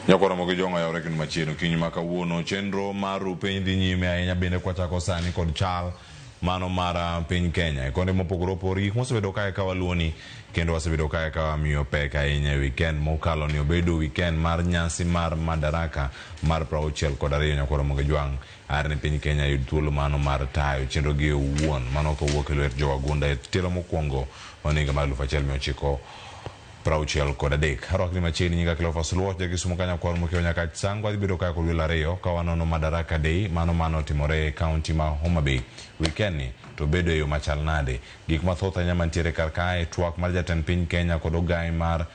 Nyakwa Ramogi Jong'a oyawre kendo machiegni okinyi ma kawuono. Chenro mar ru piny dhi nyime ahinya bende kwachako sani kod chal mano mar ah, piny Kenya. E konde mopogore opogore gik mosebedo kae ka waluoni kendo wasebedo kae ka wamiyo pek ahinya e weekend mokalo ni obedo weekend mar nyasi mar Madaraka mar 62 Nyakwa Ramogi Jwang' ar ni piny Kenya yud thuolo mano mar tayo chenro gi owuon mano kowuok e lwet jowagunda e tielo mokwongo mano higa mar 1963. Arwakni machiegni nyinga Cleophas Luoch, ja Kisumu ka nyakwar Mokeo Nyakach Sango. Adhi bedo kae kod welo ariyo ka wanono Madaraka Day mano mano otimore e kaunti ma Homa Bay. Weekend ni to bedo e yo machal nade? Gik mathoth ahinya mantiere kar kae, twak mar jatend piny Kenya kod ogai mar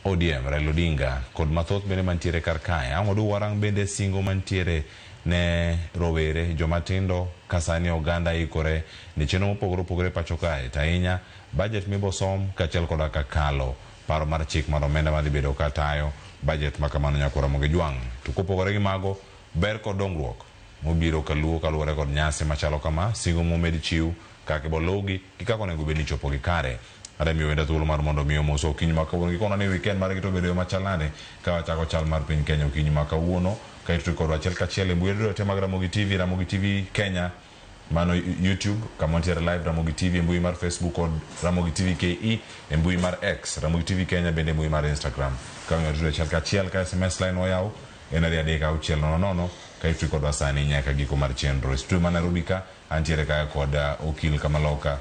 ODM Raila Odinga kod mathoth bende mantiere kar kae. Ang' waduog warang bende singo mantiere ne rowere joma tindo ka sani oganda ikore ne chenro mopogore opogore e pacho kae to ahinya Budget mibosom kaachiel koda ka kalo paro mar chik mar omenda madhi bedo ka tayo budget ma kamano nyaka Ramogi Jwang'. To kopogore gi mago, ber kod dongruok mobiro kaluo kaluwore kod nyasi machalo kama, singo momed chiw, kaka iboluwgi gi kaka onego bed ni ichopogi kare. Adamiyo wenda thuolo mar mondo mi omoswa okinyi ma kawuono. Gikona ni weekend margi to obedo yo machal nade ka wachako chal mar piny Kenya okinyi ma kawuono. Ka itudo kodwa achiel kachiel e mbui duto te mag Ramogi TV, Ramogi TV Kenya, Mano YouTube kama wantiere live Ramogi TV e mbui mar Facebook kod Ramogi TV KE e mbui mar X, Ramogi TV Kenya bende e mbui mar Instagram. Ka wang'eyo tudo achiel kachiel ka SMS line oyaw en 23600 ka itwi kodwa sani nyaka giko mar chenro. E studio ma Nairobi ka antiere ka kod okil kamaloka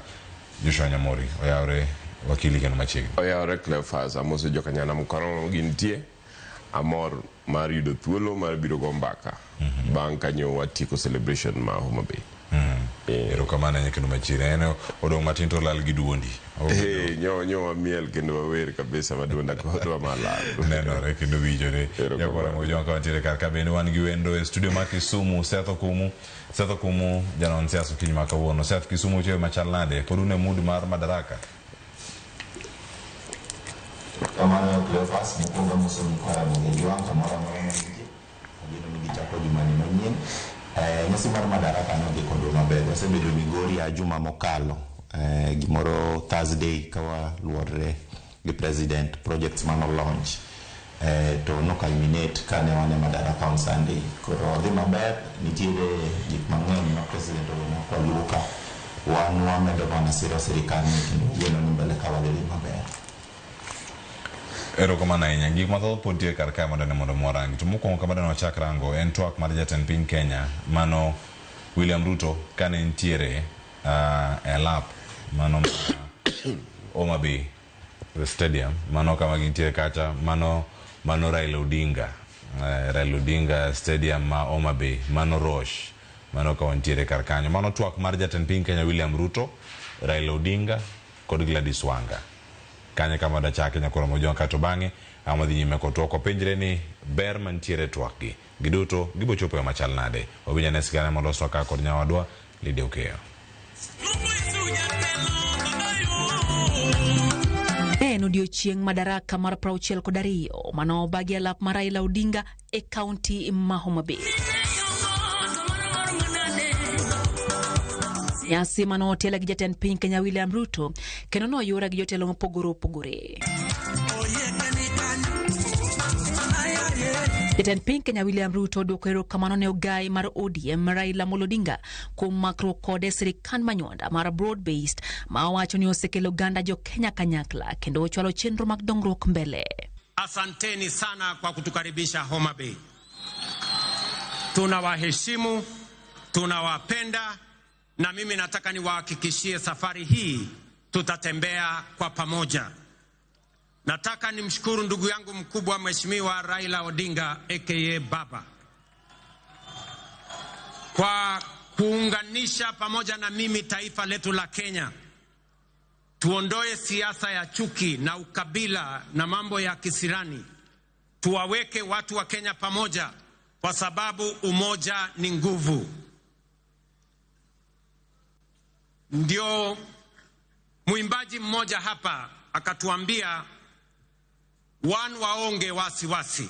Joshua Nyamori. Oyawre wakili kendo machiegni. Oyawre Cleophas, amoso jokanyanam kono gintie. Amor mar yudo thuolo mar biro go mbaka bang' ka nyo watieko celebration ma Homa Bay. Erokamano ahinya kendo machiegni. En odong' matin to olal gi duondi. Eh, nyo nyo wamiel kendo wawer kabisa ma duonda kodwa malal. Nenore kendo winjore. Erokamano. Nyakwara Mojong ka wantiere kar ka bende wan gi wendo e studio ma Kisumu, Seth Okumu. Seth Okumu, janon siasa okinyi ma kawuono. Seth, Kisumu ochopo machal nade? Pod un e mood mar Madaraka? Kamano Cleophas, mokwongo amoso nyikwa Ramogi Ajwang' kamoro amora ma intie. Ageno ni gichako jumani manyien. Eh, nyasi mar Madaraka nodhi kodwa maber. Wasebedo Migori a juma mokalo. Eh, gimoro Thursday ka waluorre gi president projects mano launch. Eh, to no culminate ka ne wan e Madaraka on Sunday. Koro odhi maber, nitiere gik mang'eny ma president owenwa kwaluwo ka. Wan wamedo mana siro sirikal ni kendo wageno ni mbele ka wadhi dhi maber. Erokamano ahinya. Gik mathoth pod nitie kar kae mondo mondo mwarangi. To mokwongo kama dane wachak rango en twak mar jatend piny Kenya mano William Ruto kane nitiere e lap mano ma Homa Bay Stadium mano kama gintie kacha mano mano Raila Odinga Raila Odinga Stadium ma Homa Bay mano Rosh mano ka wantiere kar kanyo mano twak mar jatend piny Kenya William Ruto Raila Odinga kod Gladys Wanga kanyo kama dachake nyakoro Mojong kato bang'e ang' wadhi nyime kod twak wapenjre ni ber mantiere e twak gi giduto gibochopo e machal nade wawinj ane sigana moloswa ka kod nyawadwa Lydia Okeyo. En odiochieng' Madaraka mar 62 mano obagi alap mar Raila Odinga e kaunti ma Homa Bay. Nyasi mano otel gi jatend piny Kenya William Ruto kendo noyuore gi jotelo mopogore opogore. Jatend piny Kenya William Ruto odwoko erokamano ne ogai mar ODM Raila Amolo Odinga kuom makruok kode e sirikand manywanda mar broad based ma owacho ni osekelo oganda jo Kenya kanyakla kendo ochwalo chenro mag dongruok mbele. Asanteni sana kwa kutukaribisha Homa Bay. Tunawaheshimu, tunawapenda na mimi nataka niwahakikishie safari hii tutatembea kwa pamoja. Nataka nimshukuru ndugu yangu mkubwa Mheshimiwa Raila Odinga aka Baba kwa kuunganisha pamoja na mimi taifa letu la Kenya. Tuondoe siasa ya chuki na ukabila na mambo ya kisirani, tuwaweke watu wa Kenya pamoja, kwa sababu umoja ni nguvu. Ndio mwimbaji mmoja hapa akatuambia, wan waonge wasiwasi,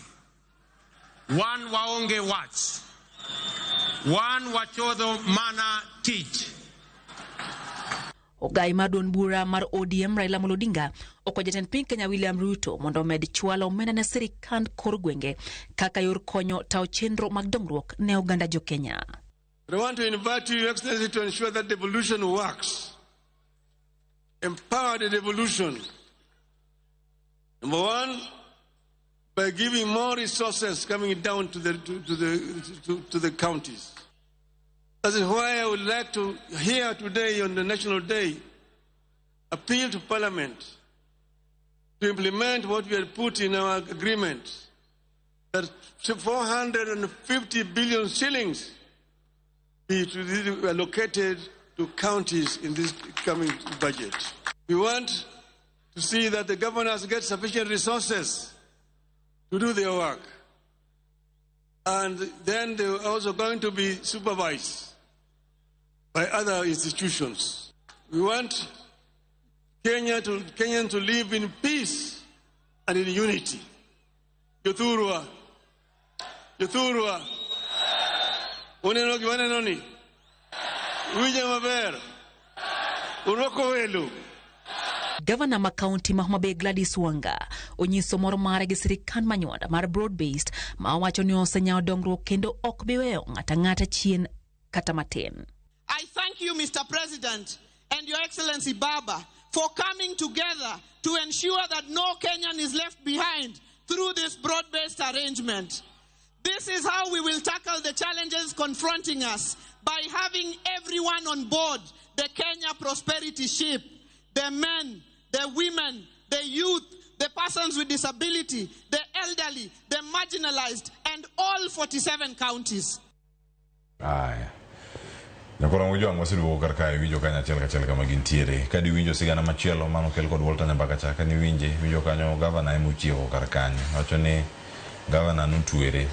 wan waonge wach, wan wachodho mana tich. Ogai mar duond bura mar ODM Raila Amolo Odinga okwayo jatend piny Kenya William Ruto mondo omed chwalo omenda ne sirikand kor gwenge kaka yor konyo tayo chenro mag dongruok ne oganda jo Kenya. I want to invite you, Your Excellency, to ensure that devolution works. Empower the devolution. Number one, by giving more resources coming down to the counties. That is why I would like to hear today on the National Day appeal to Parliament to implement what we had put in our agreement, that 450 billion shillings be to be allocated to counties in this coming budget. We want to see that the governors get sufficient resources to do their work. And then they're also going to be supervised by other institutions. We want Kenyans to live in peace and in unity. Jothurwa. Jothurwa. Uneno gima aneno ni? Winjo maber. Urwako welo. Gavana ma kaunti ma Homa Bay Gladys Wanga onyiso mor mare gi sirikand manywanda mar broad based ma owacho ni osenyawo dongruok kendo ok bi weyo ng'ato ang'ata chien kata matin. I thank you, Mr. President, and Your Excellency Baba, for coming together to ensure that no Kenyan is left behind through this broad-based arrangement. This is how we will tackle the challenges confronting us, by having everyone on board the Kenya Prosperity Ship, the men, the women, the youth, the persons with disability, the elderly, the marginalized, and all 47 counties. Aya. Nyakoro Mujwang' waseduogo kar kae winjo kanyo achiel kachiel kama gintiere. Ka diwinjo sigana machielo mano kel kod Walter Nyambaka cha ka niwinje winjo kanyo gavana ema ochieko kar kanyo. Wacho ni gavana notwere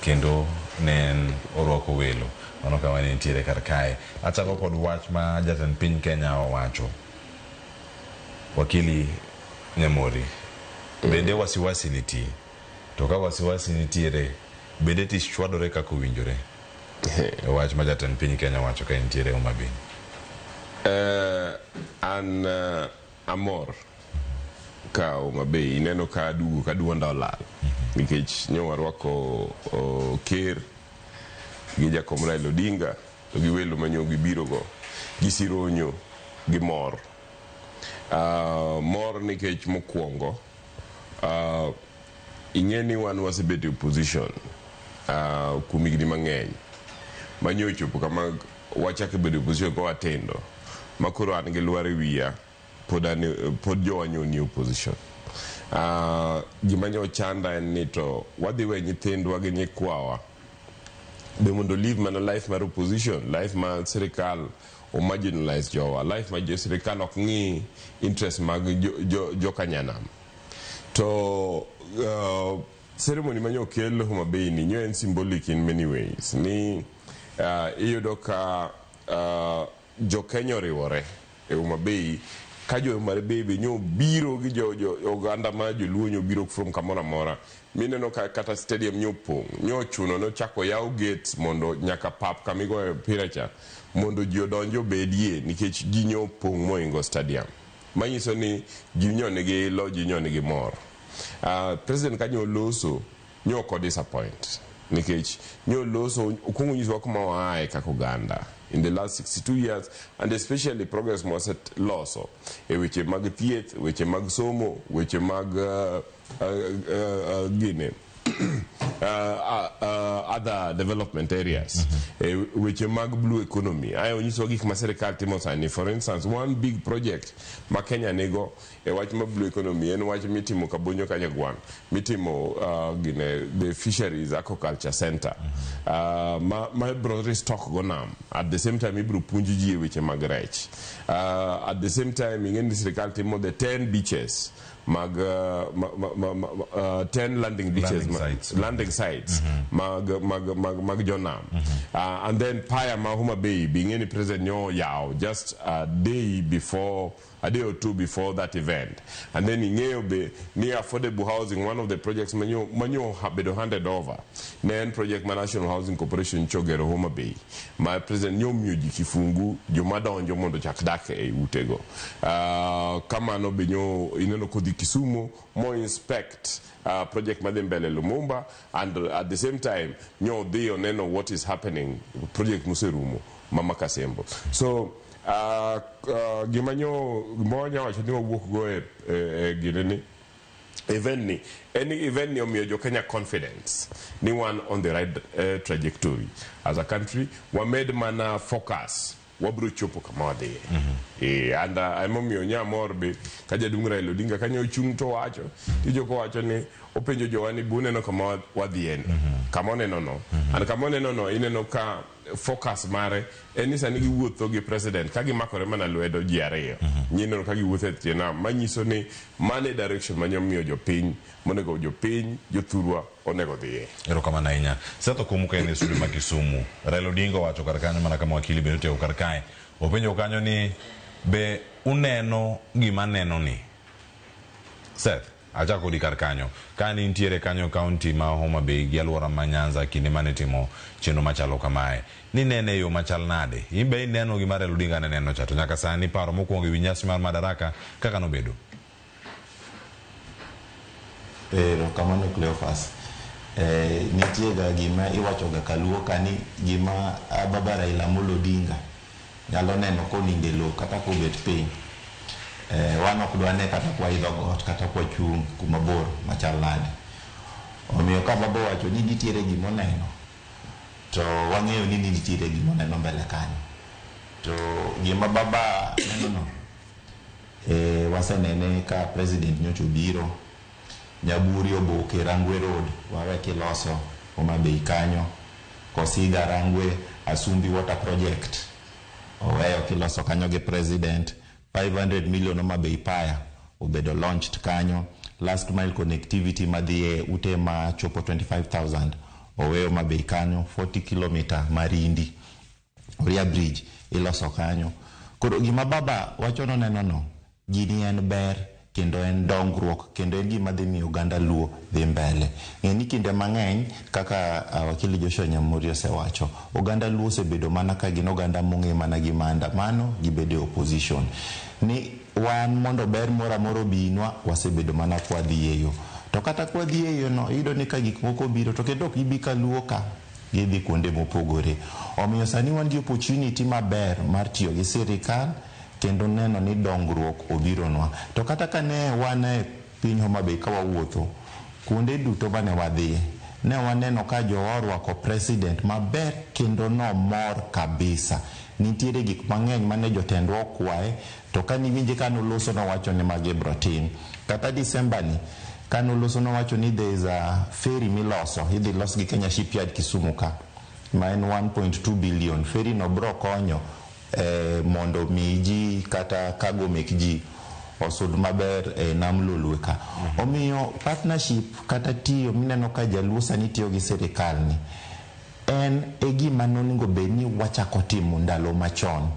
kendo ne en orwako welo. Mano kama ne nitiere kar kae. Achako kod wach ma jatend piny Kenya owacho. Wakili Nyamori. Bende wasiwasi nitie. To ka wasiwasi nitiere, bende tich chwadore kaka owinjore? E wach ma jatend piny Kenya owacho ka entiere Homa Bay. An amor ka Homa Bay ineno ka aduogo ka duonda olal nikech nyo warwako ker gi jakom Raila Odinga to gi welo manyo gibiro go gi sironyo gi mor. Mor nikech mokwongo ing'e ni wan wasebet e opposition kuom higni mang'eny manyo ochopo kama wachako bedo e opposition ka watindo ma koro an gi lwar e wiya pod an pod jowa nyo ni opposition. Gima nyo chanda en ni to wadhi we nyithindwa gi nyikwawa be mondo live mana life mar opposition, life ma sirikal omarginalize jowa, life ma jo sirikal ok ng'i interest mag jo kanyanam. To ceremony manyo okel Homa Bay ni nyo en symbolic in many ways ni iyudo ka jo Kenya oriwore e Homa Bay ka jo Homa Bay be nyo biro gi jo oganda ma joluo nyo biro from kamoro amora mineno ka kata stadium nyo pong' nyo ochuno nochako yaw gates mondo nyaka pap kamigoye mpira cha mondo ji odonj obedie nikech ji nyo pong' moingo stadium manyiso ni ji nyo nigi ilo, ji nyo nigi mor. President kanyo loso nyo ok disappoint nikech nyo loso okuongo nyisowa kuma waaye kaka oganda in the last 62 years and especially progress mwaseloso e weche mag thieth, weche mag somo, weche mag gine other development areas, weche mag blue economy. Ayo onyisowa gik ma sirikal timo sani. For instance, one big project ma Kenya nigo e wach ma blue economy en wach mitimo Kabonyo Kanyagwang' mitimo gine the fisheries aquaculture center ma ibro restock go nam. At the same time ibro puonj ji e weche mag rech. At the same time ing'e ni sirikal timo the 10 beaches mag 10 landing beaches Landing sites. Landing sites mag jonam. And then Paya ma Homa Bay be ing'e ni president nyo yawo just a day before. a day or two before that event. And then ing'eyo be ni affordable housing, one of the projects manyo bedo handed over ne en project ma National Housing Corporation chogero Homa Bay, ma president nyomiyo ji kifungu joma donjo mondo chak dak e utego. Kamano be nyo ineno kodhi Kisumu mo inspect project madhi mbele Lumumba, and at the same time nyo dhi oneno what is happening project moserumo Mama Kasembo. So gima nyo gima wanya wacho ni wawuok go e gineni event ni any event ni omiyo jo Kenya confidence ni wan on the right trajectory as a country. Wamed mana focus, wabro chopo kama wadhiye. And emomiyo nyamor be ka jaduong' Raila Odinga kanyo ochung' to wacho tijo kowacho ni openjo jowa ni buneno kama wadhiye ni kama oneno no. And kama oneno no, ineno ka focus mare en ni sani giwuotho gi president ka gimakore mana lwedo ji ariyo. Nyineno ka giwuotho e tie nam, manyiso ni mano e direction manyomiyo jopiny monego jopiny jothurwa onego dhiye. Erokamano ahinya. Seth Okumu ka en e studio ma Kisumu. Raila Odinga owacho kar kanyo mana kama wakili bende otieko kar kae. Openjo kanyo ni be uneno gima neno ni. Seth, achako kodi kar kanyo. Ka nintiere kanyo kaunti ma Homa Bay gi alwora ma Nyanza kinde mane timo chenro machalo kamae. Ninene e yo machal nade? In be ineno gima Raila Odinga ne neno cha to nyaka sani paro mokwongo ewi nyasi mar Madaraka kaka nobedo. Erokamano, Cleophas. Nitie ga gima iwacho ga kaluo ka ni gima baba Raila Amolo Odinga nyalo neno konindo e lowo kata kobet piny. Wan ok dwane kata kwaidho got kata kwachung' kuma bor machal nade. Omiyo ka baba owacho ni nitiere gimoneno, to wang'eyo ni nitiere gimoneno mbele kanyo. To gima baba neno no, wasenene ka president nyocha obiro Nyaburi Oboke Rangwe Road wawe kiloso Homa Bay kanyo, Kosiga Rangwe Asumbi Water Project oweyo kiloso kanyo gi president, 500 million Homa Bay Paya obedo launched kanyo, last mile connectivity madhi e ute ma chopo 25,000 oweyo Homa Bay kanyo, 40 km Marindi Oria Bridge iloso kanyo. Koro gima baba wacho noneno no, gini en ber kendo en dongruok kendo en gima dhi miyo oganda Luo dhi mbele. Ng'e ni kinde mang'eny kaka wakili Joshua Nyamori osewacho, oganda Luo osebedo mana ka gin oganda mong'e mana gi maandamano, gibedo e opposition. Ni wan mondo ber moro amora obinwa, wasebedo mana kwadhi e yo. To kata kwadhi e yo no, iyudo ni ka gik moko obiro to kendo ok gibi kaluo ka, gidhi kuonde mopogore. Omiyo sani wan gi opportunity maber mar tiyo gi sirikal kendo neno ni dongruok obironwa. To kata ka ne wan e piny Homa Bay ka wawuotho, kuonde duto mane wadhiye, ne waneno ka jowa orwako president maber kendo nomor kabisa. Nitiere gik mang'eny mane jotendwa okwaye, to kaniwinje kanoloso nowacho ni magi ibro tim. Kata December ni, kanoloso nowacho ni there is a ferry miloso, idhi los gi Kenya Shipyard Kisumu ka, ma en 1.2 billion. Ferry no bro konyo mondo mi ji kata cargo mek ji osud maber e nam Lolwe ka. Omiyo partnership kata tiyo mineno ka jaluo sani tiyo gi sirikal ni en e gima nonego bed ni wachako timo ndalo machon.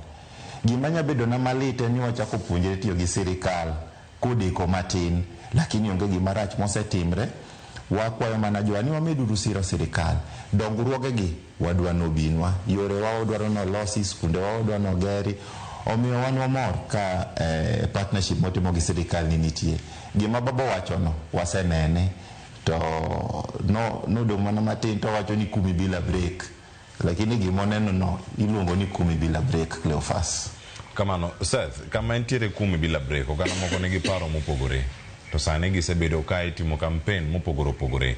Gima nya bedo na malit en ni wachako puonjre tiyo gi sirikal kodeko matin, lakini onge gima rach mosetimre. Wakwayo mana jowa ni wameduru siro sirikal. Dongruoge gi wadwa nobinwa, yorewa wadwaro nolosi, skundewa wadwa nogeri. Omiyo wan wamor ka partnership motimo gi sirikal ni nitie. Gima baba owachono wasenene, to no nodong' mana matin to wacho ni kumi bila break. Lakini gimoneno no iluongo ni kumi bila break, Cleophas. Kamano, Seth, kama entiere kumi bila break, oganda moko nigi paro mopogore. To sani gisebedo ka itimo campaign mopogore opogore.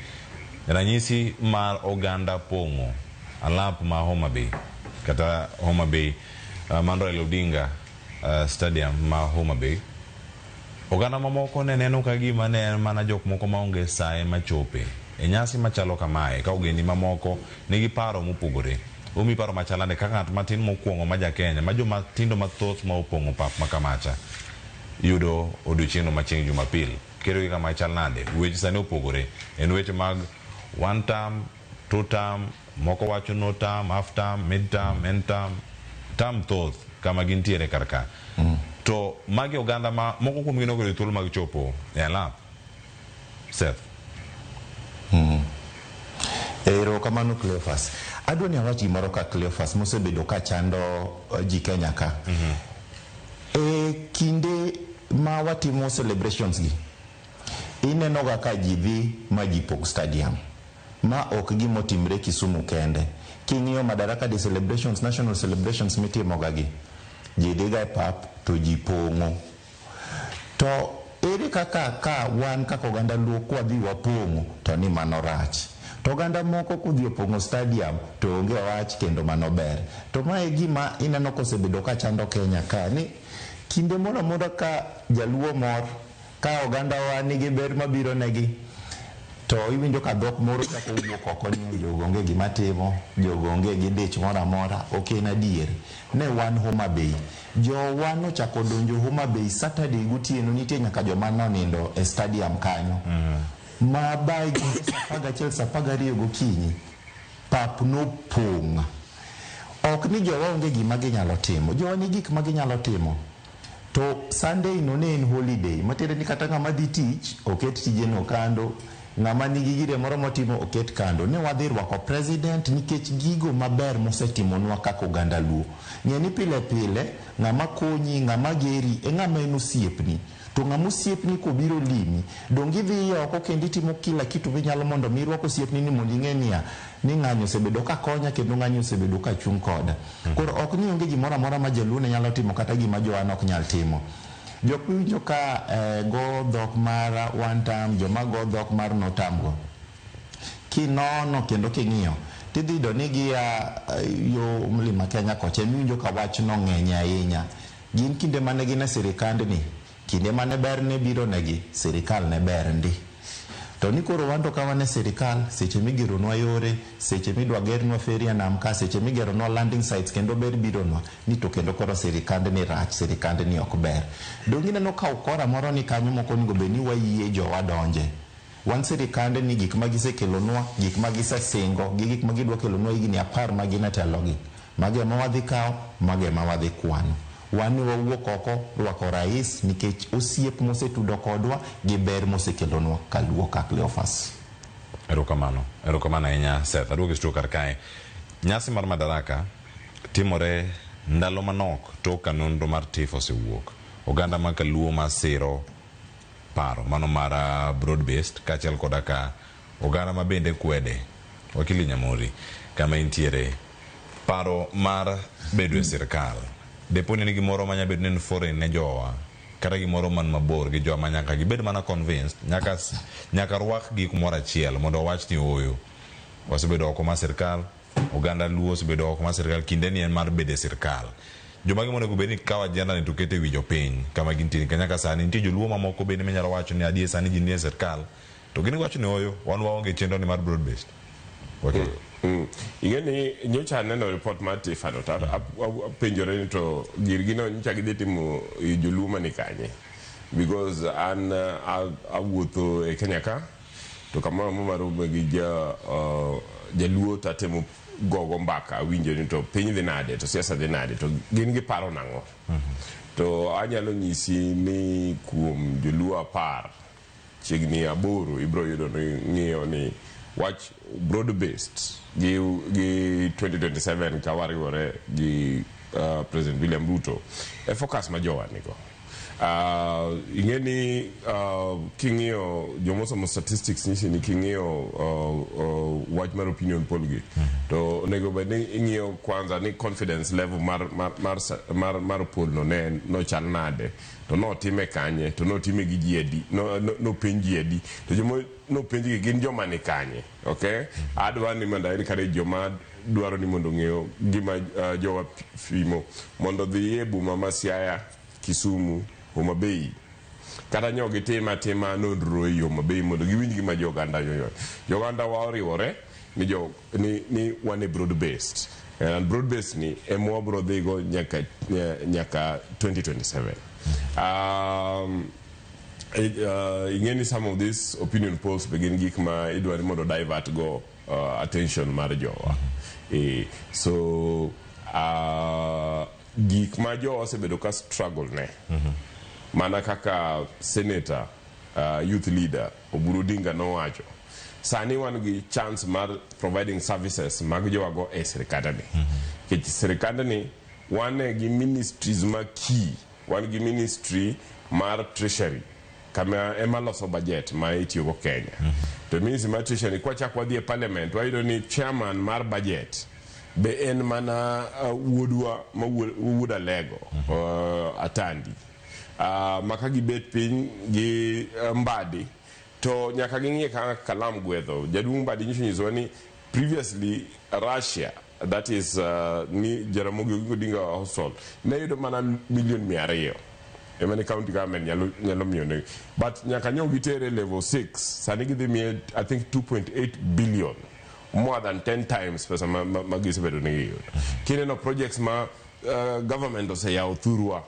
Ranyisi mar oganda pong'o alap ma Homa Bay kata Homa Bay man Raila Odinga Stadium ma Homa Bay. Oganda mamoko ne neno ka gima ne en mana jok moko maonge sa ema chope. E nyasi machalo kamae, ka ogendni mamoko nigi paro mopogore. Omi paro machal nade kaka ng'at matin mokwongo ma ja Kenya, ma joma tindo mathoth ma opong'o pap ma kamacha yudo odiochieng'no ma chieng' Jumapil. Kero gi kama chal nade? Weche sani opogore. En weche mag one term, two term, moko wacho no term, half term, mid term, end term. Term thoth kama gintiere kar ka. To magi oganda ma moko kuomgi noyudo thuolo mag chopo e alap. Seth. Erokamano Cleophas. Adwa ni awach gimoro ka Cleophas mosebedo ka chando ji Kenya ka. E kinde ma watimo celebrations gi, ineno ga ka ji dhi ma ji pong stadium. Ma ok gimotimre Kisumu kende. King'iyo Madaraka Day celebrations, national celebrations mitimo ga gi, ji dhiga e pap to ji pong'o. To ere kaka ka wan kaka oganda Luo kwadhi wapong'o to ni mano rach. To oganda moko kodhi opong'o stadium to onge wach kendo mano ber. To mae e gima ineno kosebedo ka chando Kenya ka ni kinde moro amora ka jaluo mor, ka ogandawa nigi ber mabiro negi, to iwinjo ka dhok moro chako wuok oko ni jogo onge gima timo, jogo onge gi dich moro amora. Ok en adier. Ne wan Homa Bay. Jowa nochako donjo Homa Bay Saturday gotieno, nitie nyaka joma nonindo e stadium kanyo. Ma by saa 11 saa 12 gokinyi, pap nopong'. Ok ni jowa onge gima ginyalo timo. Jowa ni gik ma ginyalo timo. To Sunday no ne en holiday. Matiende ni kata ng'ama dhi tich, oket tijeno kando. Ng'ama nigi gire moro motimo oket kando. Ne wadhi rwako president nikech gigo maber mosetimonwa kaka oganda Luo. Ng'e ni pile pile, ng'ama konyi, ng'ama geri, e ng'ama en osiepni. To ng'ama osiepni kobiro limi, donge idhi oko kendo itimo kila kitu minyalo mondo mi irwak osiepni ni mondo ing'e niya, ni ng'ani osebedo ka konya kendo ng'ani osebedo ka chung' koda. Koro ok ni onge gimoro amora ma jaluo ne nyalo timo kata gima jowa ok nyal timo. Jok miwinjo ka go dhok mar one term, joma go dhok mar no term go. Kinono kendo king'iyo, tidhi yudo ni gia yo Mlima Kenya kocha emiwinjo ka wachno ng'eny ahinya. Gin kinde mane gin e sirikandni, kinde mane ber ne biro negi, sirikal ne ber ndi. To ni koro wan to ka wan e sirikal, seche migeronwa yore, seche midwa gernwa ferry e nam ka, seche migeronwa landing sites kendo ber bironwa, ni to kendo koro sirikandni rach, sirikandni ok ber. Donge ineno ka ukora moro ni kanyo mok onego bed ni wayie jowa donje. Wan sirikandni gik ma gisekelonwa, gik ma gisesingo, gi gik ma gidwa kelonwa higni 10 ma gin e telogi. Mago ema wadhi kawo, mago ema wadhi kwano. Wan ne wawuok oko rwako rais nikech osiep mosetudo kodwa gi ber mosekelonwa kaluo ka Cleophas. Erokamano. Erokamano ahinya Seth. Aduogo e studio kar kae. Nyasi mar Madaraka timore ndalo manok tok ka nonro mar TIF osewuok. Oganda ma kaluo masiro paro mano mar broad based kaachiel koda ka oganda ma bende kwede. Wakili Nyamori, kama intiere paro mar bedo e sirkal depo ni gimoro manya bedo ni en foreign ne jowa kata gimoro man mabor gi jowa ma nyaka gibed mana convinced nyaka rwakgi kumoro achiel mondo owach ni ooyo wasebedo oko mar sirkal oganda luo osebedo oko mar sirkal kinde ni en mar bedo e sirkal jomage monego bed ni kawo agenda ni to keto e wi jopiny kama gintie nikech nyaka sani nitie joluo mamoko bende minyalo wacho ni adier sani ji nie sirkal to gin giwacho ni ooyo wan waonge chenro ni mar broad based. Okay. Ing'e ni nyocha aneno report mar TIFA no to apenjore ni to girgi no nyocha gidhi timo joluo mani kanye because an awuotho e Kenya ka to kamoro amora marome gi jaluo to atemo gogo mbaka awinjo ni to piny dhi nade to siasa dhi nade to gin giparo nang'o to anyalo nyisi ni kuom joluo 10 chiegni 8 ibiro yudo ni ng'iyo ni wach broad based gi 2027 ka wariwore gi President William Ruto e focus ma jowa nigo. Ing'e ni king'iyo jomosomo statistics nyisi ni king'iyo wach mar opinion poll gi to onego bed ni ing'iyo kwanza ni confidence level mar poll no ne nochal nade to notime kanye to notime gi ji adi nopenj ji adi to joma nopenj gi gin joma ni kanye. Okay, adwa ni mondo encourage joma dwaro ni mondo ong'eyo gima jowa pimo mondo dhi e boma ma Siaya, Kisumu, Homa Bay kata nyo gitim atima nonro e Homa Bay mondo giwinj gima jo oganda yoyo. Jo oganda wa oriwore ni jo ni wan e broad based and broad based ni ema wabro dhigo nyaka 2027. Ing'e ni some of these opinion polls be gin gik ma idwa ni mondo divert go attention mar jowa. So Gik ma jowa osebedo ka struggle ne mana kaka senator, youth leader Oburu Odinga nowacho, sani wan gi chance mar providing services mag jowago e sirikandni, nikech sirikandni wan gi ministries ma key. Wan gi ministry mar treasury, kama ema loso budget ma itiyogo Kenya. To ministry mar treasury, kwachak wadhi e parliament, wayudo ni chairman mar budget be en mana wuodwa ma wuod Alego, Atandi, ma ka gibet piny gi Mbadi to nyaka ging'iye kaka kalam gwedho. Jaduong' Mbadi nyiso nyisowa ni previously Russia, that is ni Jaramogi Oginga Odinga Hospital ne yudo mana milion 200 ema ne county government nyalo miyo ne, but nyaka nyo gitere level 6, sani gidhi miye, I think, 2.8 billion, more than 10 times pesa ma gisebedo ni giyudo. Kineno projects ma government oseyawo thurwa,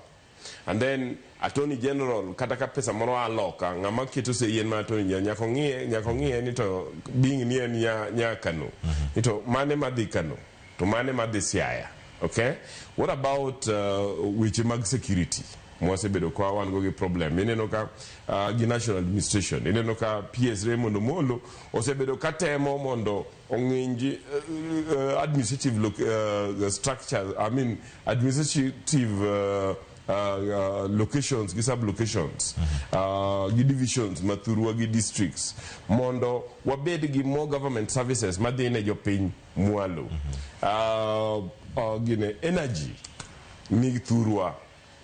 and then attorney general, kata ka pesa moro a loka, ng'ama keto sei en ma attorney general, nyaka ong'iye ni to being ni en nya Kano ni to mane madhi Kano to mane madhi Siaya. Okay, what about weche mag security mwasebedo ka wan go gi problem? Ineno ka gi national administration, ineno ka PS Raymond Omolo osebedo ka temo mondo ong'inj administrative structure, I mean administrative locations gi sub locations gi divisions mathurwa gi districts, mondo wabed gi more government services madhi ne jopiny mwalo. Gine energy ni thurwa,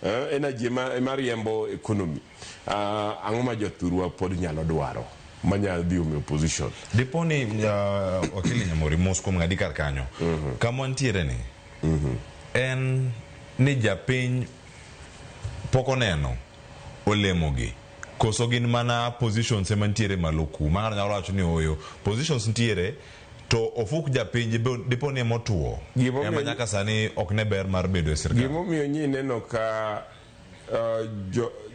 energy ema riembo economy. Ang'o ma jothurwa pod nyalo dwaro manyalo dhi omiyo opposition? Dipo ni wakili Nyamori, mos kuom ng'adi kar kanyo kama wantiere ni en ni japiny pok oneno olemogi, koso gin mana positions ema ntiere malo ku ma ng'ato nyalo wacho ni oyo positions ntiere to ofuk japiny dipo ni emotuo ema nyaka sani ok ne ber mar bedo e sirkal? Gimomiyo nyi neno ka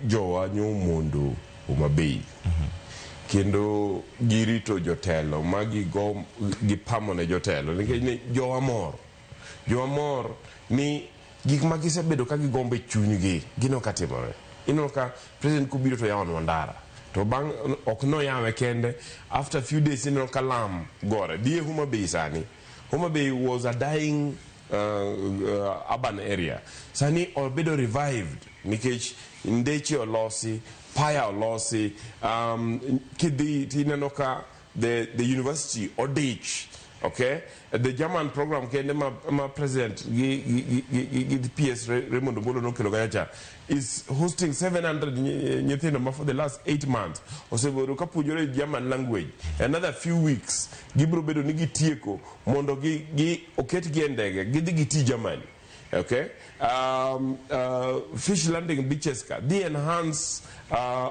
jowa nyomondo Homa Bay kendo girito jotelo ma gigo gipamo ne jotelo, nikech ni jowa mor ni gik ma gisebedo ka gigombo e chunygi gineno ka timore. Ineno ka president kobiro to yawonwa ndara, to bang' ok noyawe kende, after few days ineno ka lam gore die Homa Bay. Sani Homa Bay was a dying urban area, sani obedo revived nikech ndeche olosi, paya olosi. Kidhi tineno ka the university odich. Okay, the German program kende ma president gi PS Raymond Omolo nokelo kacha cha is hosting 700 nyithindo ma for the last 8 months osebedo ka puonjore German language. Another few weeks gibiro bedo ni gitieko mondo gi oketgi e ndege gidhi giti Germany. Okay, fish landing beaches ka dhi enhance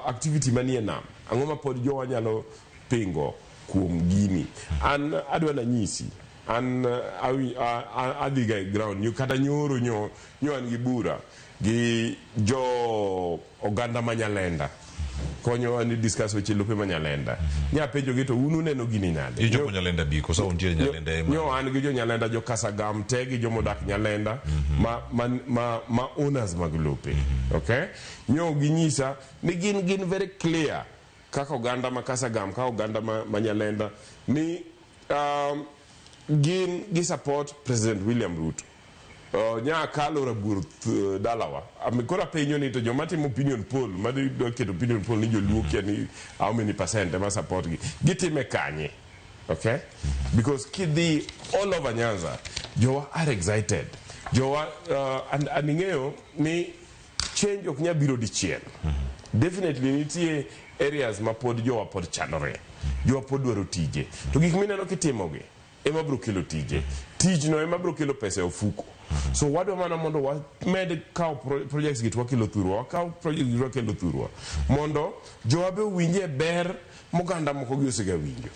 activity manie nam. Ang'o ma pod jowa nyalo pingo kuom gini? An adwa nanyisi an adhi ga e ground nyo kata nyoro nyo an gi bura gi jo oganda ma Nyalenda, konyowa ni discuss weche lope ma Nyalenda. Nya penjo gi to un uneno gini nade? Ichopo Nyalenda bi koso untiere Nyalenda ema? Nyo an gi jo Nyalenda, jo Kasagam te gi jomodak Nyalenda ma owners mag lope. Okay, nyo ginyisa ni gin very clear kaka oganda ma Kasagam, kaka oganda ma Nyalenda ni gin gi support President William Ruto. Nya kalo rabuor dalawa. Koro apenjo ni to joma timo opinion poll, madwa keto opinion poll ni joluo kia ni how many percent ema support gi, gitime kanye? Okay, because kidhi all over Nyanza, jowa are excited. Jowa and ing'eyo ni change ok nyal biro dichiel. Definitely nitie areas ma pod jowa pod chandore, jowa pod dwaro tije, to gik mineno kitimogi ema biro kelo tije, tijno ema biro kelo pesa e ofuko. So wadwa mana mondo wamed kawo projects gi to wakelo thurwa, wakaw projects gi to wakelo thurwa, mondo jowa be owinje ber moganda moko gi osega winjo.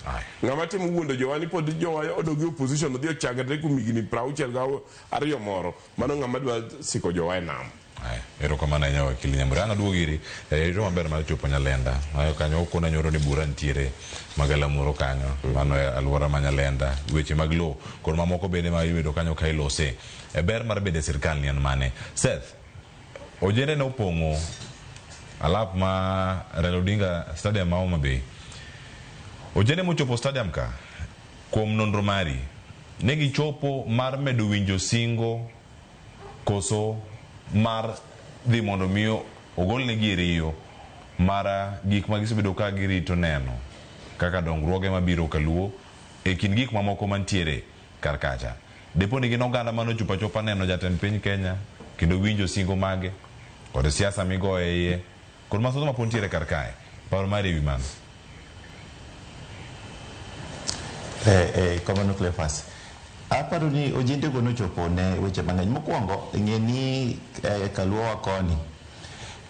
Ng'ama timo wuondo jowa ni pod jowa odog e opposition odhi ochagre kuom higni 62 moro, mano ng'ama dwa siko jowa e nam. Aya, erokamano ahinya wakili Nyambura. Ang' aduogo iri, rito maber mar chopo Nyalenda. Ayo kanyo okona nyoro ni bura nitiere Magalamoro kanyo, mano e alwora ma Nyalenda. Weche mag lowo kod mamoko bende ma iyudo kanyo ka ilose. E ber mar bedo e sirkal ni en mane? Seth, ojende ne opong'o alap ma Raila Odinga Stadium ma Homa Bay. Ojende mochopo stadium ka, kuom nonro mari, ne gichopo mar medo winjo singo koso mar dhi mondo mi ogolnegi e riyo mar gik ma gisebedo ka girito neno kaka dongruoge mabiro kaluo e kind gik mamoko mantiere kar kacha. Depo ni gin oganda mane ochopo achopa neno jatend piny Kenya kendo winjo singo mage kod siasa migoyo e iye kod mathoth mapod nitiere kar kae. Paro mari ewi mano? Kamano Cleophas. Aparo ni ojende go nochopo ne weche mang'eny. Mokwongo, ng'e ni kaluowa koni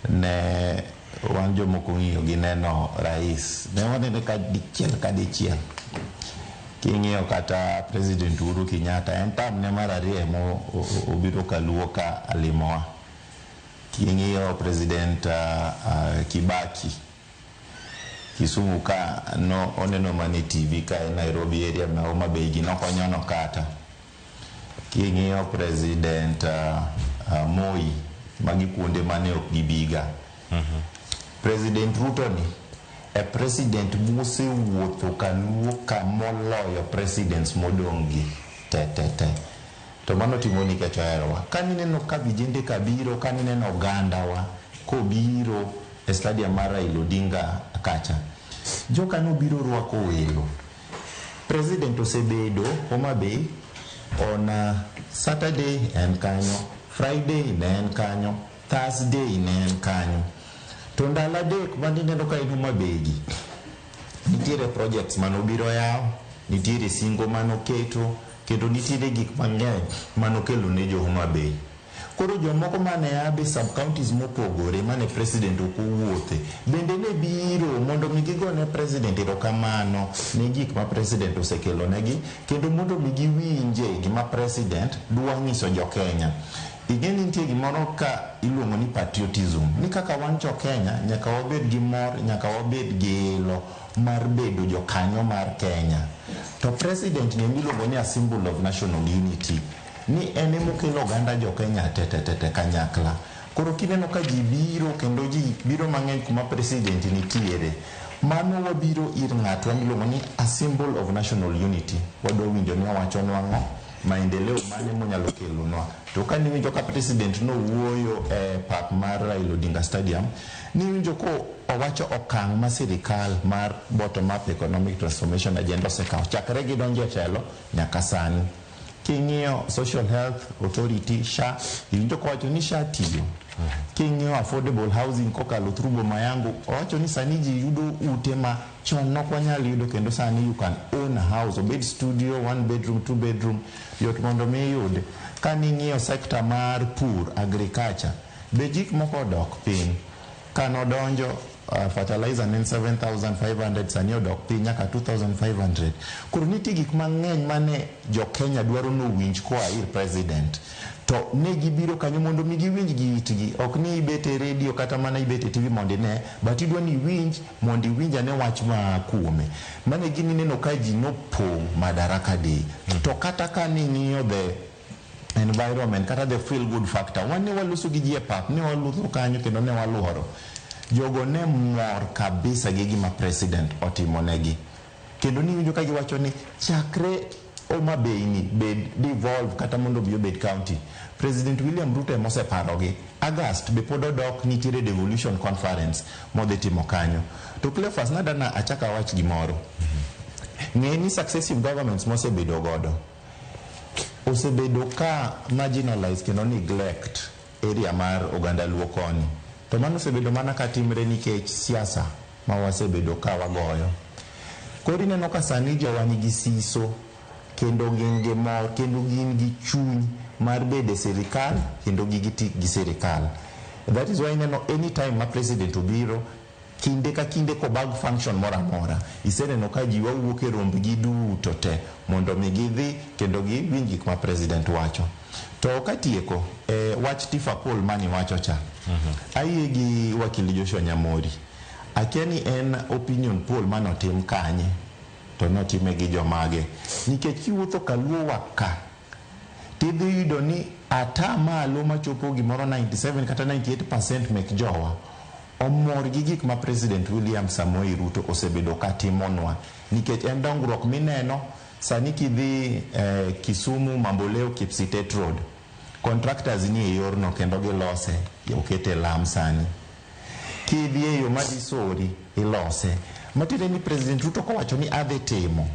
ne wan jomoko ng'iyo gi neno rais. Ne wanene ka dichiel ka dichiel. King'iyo kata President Uhuru Kenyatta, en tam ne mar ariyo ema obiro kaluo ka alimowa. King'iyo President Kibaki, Kisumu ka no oneno mana e TV ka e Nairobi area ma Homa Bay gi nokonyono kata. King'iyo President Moi, magi kuonde mane ok gibiga. President Ruto ni e president mosewuotho kaluo ka moloyo presidents modong' gi te te te. To mano timo nikech oherowa. Kanineno ka vijende ka biro, kanineno ogandawa kobiro e stadium mar Raila Odinga kacha, joka nobiro rwako welo. President osebedo Homa Bay on Saturday en kanyo, Friday ne en kanyo, Thursday ne en kanyo. To ndalo adek manineno ka en Homa Bay gi, nitiere projects manobiro yawo, nitiere singo manoketo, kendo nitiere gik mang'eny manokelo ne jo Homa Bay. Koro jomoko mane a be sub counties mopogore mane president ok owuothe bende ne biro mondo mi gigone president erokamano ne gik ma president osekelo negi kendo mondo mi giwinje gima president dwa nyiso jo Kenya. Ing'e ni nitie gimoro ka iluongo ni patriotism, ni kaka wan jo Kenya nyaka wabed gi mor, nyaka wabed gi ilo mar bedo jokanyo mar Kenya. To president ni emiluongo ni a symbol of national unity, ni en emokelo oganda jo Kenya te te te te kanyakla. Koro kineno ka ji biro kendo ji biro mang'eny kuma president nitiere, mano wabiro ir ng'atwa miluongo ni a symbol of national unity. Wadwa winjo ni owachonwa ang'o, maendeleo mane monyalo kelonwa. To kaniwinjo ka president nowuoyo e pap mar Raila Odinga Stadium, niwinjo ko owacho okang' ma sirikal mar bottom up economic transformation agenda osekawo chakre gidonjo e telo nyaka sani. King'iyo Social Health Authority SHA, iwinjo kowacho ni SHA tiyo. King'iyo affordable housing kokalo through Boma Yangu, owacho ni sani ji yudo ute ma chon nok wanyal yudo kendo sani you can own a house, obed studio, one bedroom, two bedroom, yot mondo mi iyud. Kaning'iyo sector mar pur, agriculture, be gik moko odok piny. Kanodonjo fertilizer ne en 7,500 sani odok piny nyaka 2,500. Koro nitie gik mang'eny mane jo Kenya dwaro nowinj koa ir president. To ne gibiro kanyo mondo mi giwinj gi itgi. Ok ni ibet e radio kata mana ibet e TV mondo ine, but idwa ni iwinj mondo iwinj ane wach ma kuome. Mano e gima ineno ka ji nopong' Madaraka Day. To kata ka ning'iyo the environment kata the feel good factor, wan ne waloso gi ji e pap, ne walutho kanyo kendo ne waluoro. Jogo ne mor kabisa gi gima president otimonegi. Kendo niwinjo ka giwacho ni chakre Homa Bay ni bed devolve kata mondo obi obed county, President William Ruto ema oseparogi. August be pod odok nitiere devolution conference modhi timo kanyo. To Cleophas nadana achak awach gimoro. Ng'e ni successive governments mosebedo godo osebedo ka marginalize kendo neglect area mar oganda Luo koni. To mano osebedo mana katimre nikech siasa ma wasebedo ka wagoyo. Koro ineno ka sani jowa nigi siso kendo gin gi mor kendo gin gi chuny mar bedo e sirikal kendo gigi gi sirikal. That is why ineno anytime ma president obiro kinde ka kinde kobag function moro amora, iseneno ka ji wawuok e rombgi duto te mondo mi gidhi kendo giwinj gik ma president wacho. To To katieko, wach Tifa Paul mani wacho cha, ayie gi wakili Joshua Nyamori. Akia ni en opinion poll manotim kanye to notime gi jomage, nikech kiwuotho kaluo ka tidhi yudo ni ata malo machopo gimoro 97 kata 98% mek jowa omor gi gik ma President William Samoei Ruto osebedo ka timonwa, nikech en dongruok mineno sani. Kidhi Kisumu Mamboleo Kipsitet Road, contractors ni e yorno kendo gilose, okete lam. Sani kidhi e yo madhi Sori, ilose. Matiende ni President Ruto kowacho ni adhi timo,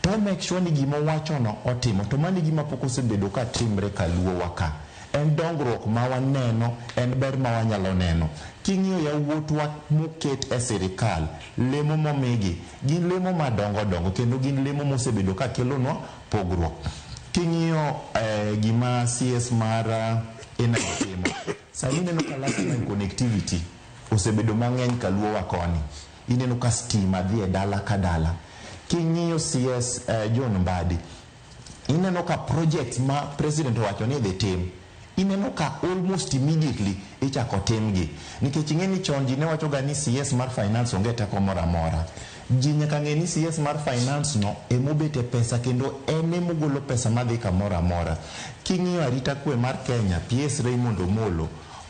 to make sure ni gima owachono otimo. To mano e gima pok osebedo ka timre kaluowa ka. En dongruok ma waneno, en ber ma wanyalo neno. King'iyo yawuotwa moket e sirikal, lemo momigi gin lemo madongo dongo kendo gin lemo mosebedo ka kelonwa pogruok. King'iyo gima CS mar Energy timo sani, ineno ka last mile connectivity osebedo mang'eny kaluowa koni. Ineno ka stima dhi e dala ka dala. King'iyo CS John Mbadi, ineno ka projects ma president owacho ni idhi tim, ineno ka almost immediately ichako timgi, nikech ing'e ni chon ji ne wacho ga ni CS mar finance onge teko moro amora. Ji nyaka ng'e ni CS mar finance no emobet e pesa kendo en emogolo pesa madhi kamoro amora. King'iyo arita kwe mar Kenya, PS Raymond Omolo,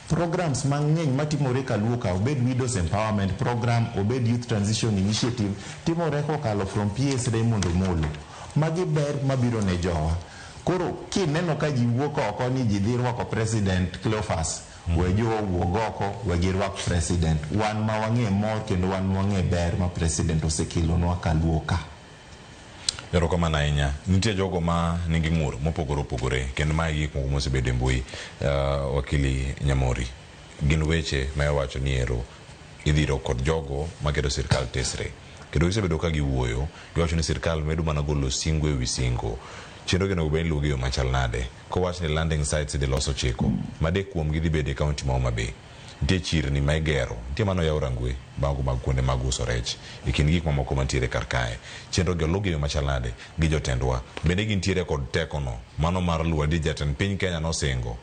programs mang'eny matimore kaluo ka, obed Widows Empowerment Program, obed Youth Transition Initiative, timore kokalo from PS Raymond Omolo. Magi ber mabiro ne jowa. Koro kineno ka ji wuok oko ni ji dhi rwako president, Cleophas, we jowa wuog oko, we girwak president. Wan ma wang'e mor kendo wan ma wang'e ber ma president osekelonwa kaluo ka. Erokamano ahinya. Nitie jogo ma nigi ng'ur mopogore opogore kendo mae gik moko mosebedo e mbui. Wakili Nyamori, gin weche ma iwacho ni ero idhiro kod jogo maketo sirikal tesre. Kendo gisebedo ka giwuoyo, giwacho ni sirikal medo mana golo singo ewi singo. Chenro gi onego bed ni iluwo gi yo machal nade? Kowach ni landing sites idhi los ochiko, madek kuomgi dhi bedo e kaunti ma Homa Bay. Nitie chirni ma igero, nitie mano oyaw Rangwe, mago mag kuonde mag uso rech, e kind gik mamoko mantiere kar kae. Chenro gi oluw gi yo machal nade gi jotendwa? Bende gintiere kod teko no, mano mar luwo adier jatend piny Kenya nosingo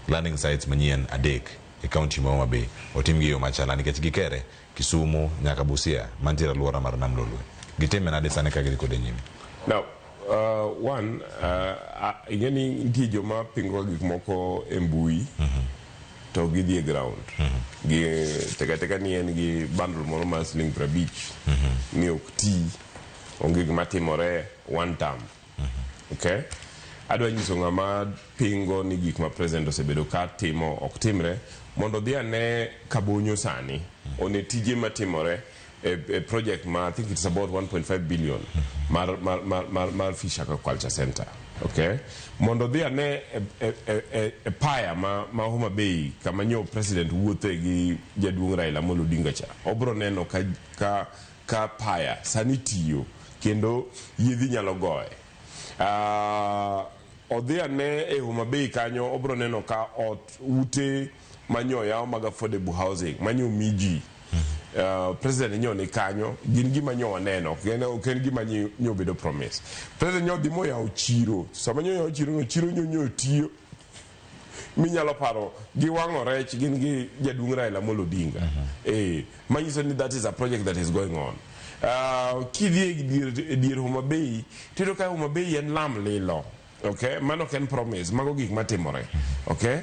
landing sites manyien adek e kaunti ma Homa Bay otim gi e yo machal nade nikech gikere Kisumu nyaka Busia mantiere alwora mar Nam Lolwe. Gitime nade sani ka gidhi kode nyime? Now, one, ing'e ni nitie joma pingo gik moko e mbui to gidhi e ground. Gi teka teka ni en gi bundle moro mar siling 50 ni ok ti, onge gima timore one term. Okay? Adwa nyiso ng'ama pingo ni gik ma president osebedo ka timo ok timre mondo odhi ane Kabonyo sani, one tije matimore e project ma I think it's about 1.5 billion mar Fish Aquaculture Center. Okay? Mondo odhi ane e paya ma Homa Bay kama nyo president wuothe gi jaduong' Raila Amolo Odinga cha. Obro neno ka paya sani tiyo kendo yiedhi nyalo goye. Odhi ane e Homa Bay kanyo, obro neno ka ot ute manyo oyaw mag affordable housing manyo mi ji. President nyo ni kanyo gin gima nyo waneno, ok en gima nyo bedo promise. President nyo dhi moyawo chiro. Sama nyo yawo chiro no, chiro nyo nyo tiyo minyalo paro gi wang'o rech gin gi jaduong' Raila Amolo Odinga. Manyiso ni that is a project that is going on. Kidhi e dier Homa Bay, tiyudo ka Homa Bay en lam lilo. Okay, mano ok en promise, mago gik matimore. Okay,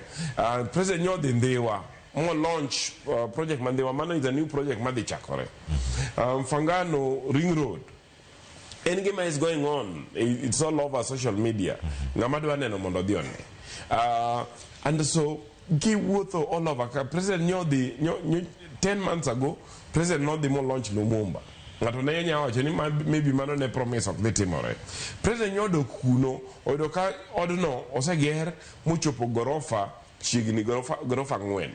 President nyo dhi Ndhiwa mo launch project ma Ndhiwa, mano is a new project madhi chakore. Mfangano Ring Road en gima is going on. It's all over social media. Ng'ama dwa neno mondo odhi one. And so kiwuotho all over ka president nyo dhi nyo 10 months ago, president nodhi mo launch Lumumba. Ng'ato ne nya wacho ni maybe mano ne promise ok dhi timore. President nyo dok kuno, oyudo ka odno oseger mochopo gorofa, chiegni gorofa 4,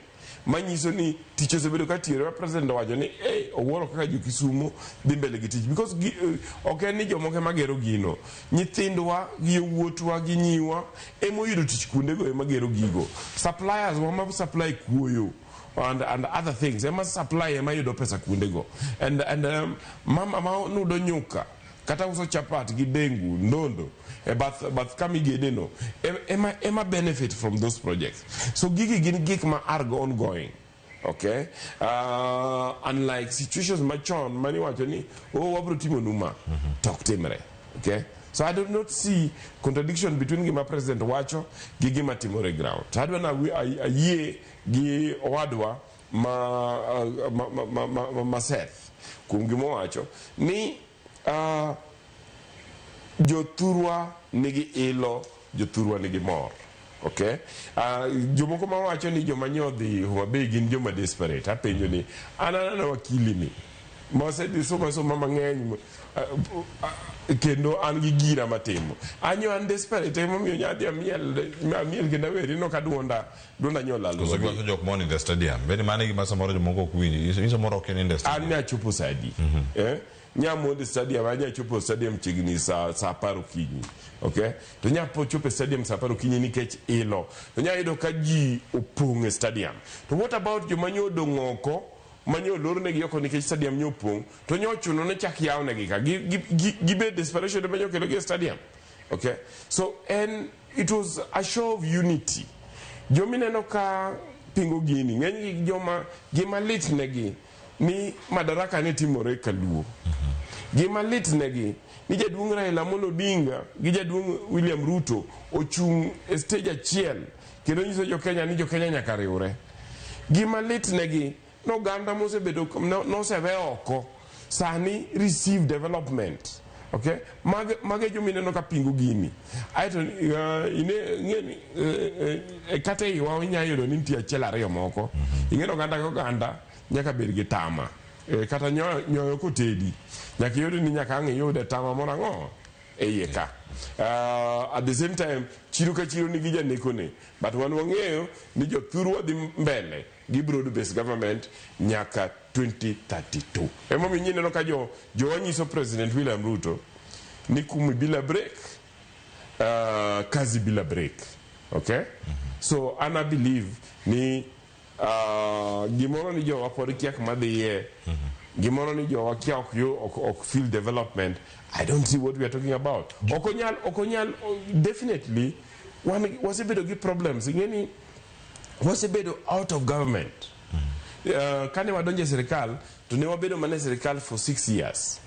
manyiso ni tich osebedo ka tiyore. Ma president owacho ni hey, owuoro kaka jo Kisumo dhi mbele gi tich because ok en ni jomoko ema gero gino, nyithindwa gi yowuotwa gi nyiwa emoyudo tich kuondego, ema gero gigo, suppliers wa ma supply kuoyo and other things ema supply, ema yudo pesa kuondego, and mama ma nudo nyuka Kata uso chapat gi dengu, ndondo e bath kama igede no ema benefit from those projects. So gigi gin gik ma are ongoing. Okay? Unlike situations machon mani wacho ni oh wabro timo numa to ok timre. Okay? So I do not see contradiction between gima president wacho gi gima timore e ground. To adwa na ayie gi owadwa ma Seth kuom gima owacho ni jothurwa nigi ilo, jothurwa nigi mor. Okay? Jomoko mawacho ni joma nyodhi Homa Bay gin joma desperate. Apenjo ni an aneno wakili ni mosedhi soma soma mang'eny kendo an gi gira matimo. Anyo an desperate emomiyo nyadhi amiel kendo awer ineno ka duonda nyolal. Koso giwacho jok moni in the stadium. Bende mano e gima samoro jomoko ok winji. In samoro ok in in the An stadium. ne achopo sa adi? Eh? Nyamondo e stadium, anya chopo stadium chiegni sa 10 okinyi. Okay? To nya po chopo e stadium sa 10 okinyi nikech ilo. To nya yudo ka ji opong' e stadium. To what about joma nyo odong' oko, ma nyo olornegi oko nikech stadium nyo opong', to nyo ochuno ni chak yawnegi ka. Gibed desperation ema nyo okelogi e stadium. Okay? So, and it was a show of unity. Jomineno ka pingo gini, ng'enygi joma gima lit negi ni Madaraka ne timore Kaluo. Gima lit negi ni jaduong' Raila Amolo Odinga gi jaduong' William Ruto ochung' e stage achiel kendo nyiso jo Kenya ni jo Kenya nyaka riwre. Gima lit negi ni oganda mosebedo nosewe oko sani receive development. Okay? Mage jomineno ka pingo gini. Aeto ine ng'eni kata e iwa inya yudo ni nitie achiel ariyo moko. Ing'e ni oganda ka oganda nyaka bed gi tama. Kata nyoyo kotedi. Nyaka iyud ni nyaka ang' iyude tama moro ang'o e iye ka. At the same time, chiro ka chiro nigi janekone. But wan wang'eyo ni jothurwa dhi mbele gi broad based government nyaka 2032. Emomiyo ineno ka jowa nyiso President William Ruto ni kumi bila break, kazi bila break. Okay? So an I believe ni gimoro ni jowa pod kia kuma dhiye, gimoro ni jowa kia ok feel development. I don't see what we are talking about. Ok onyal, definitely wan wasebedo gi problems. Ing'e ni wasebedo out of government. Kane wadonjo e sirikal to ne wabedo mana e sirikal for 6 years.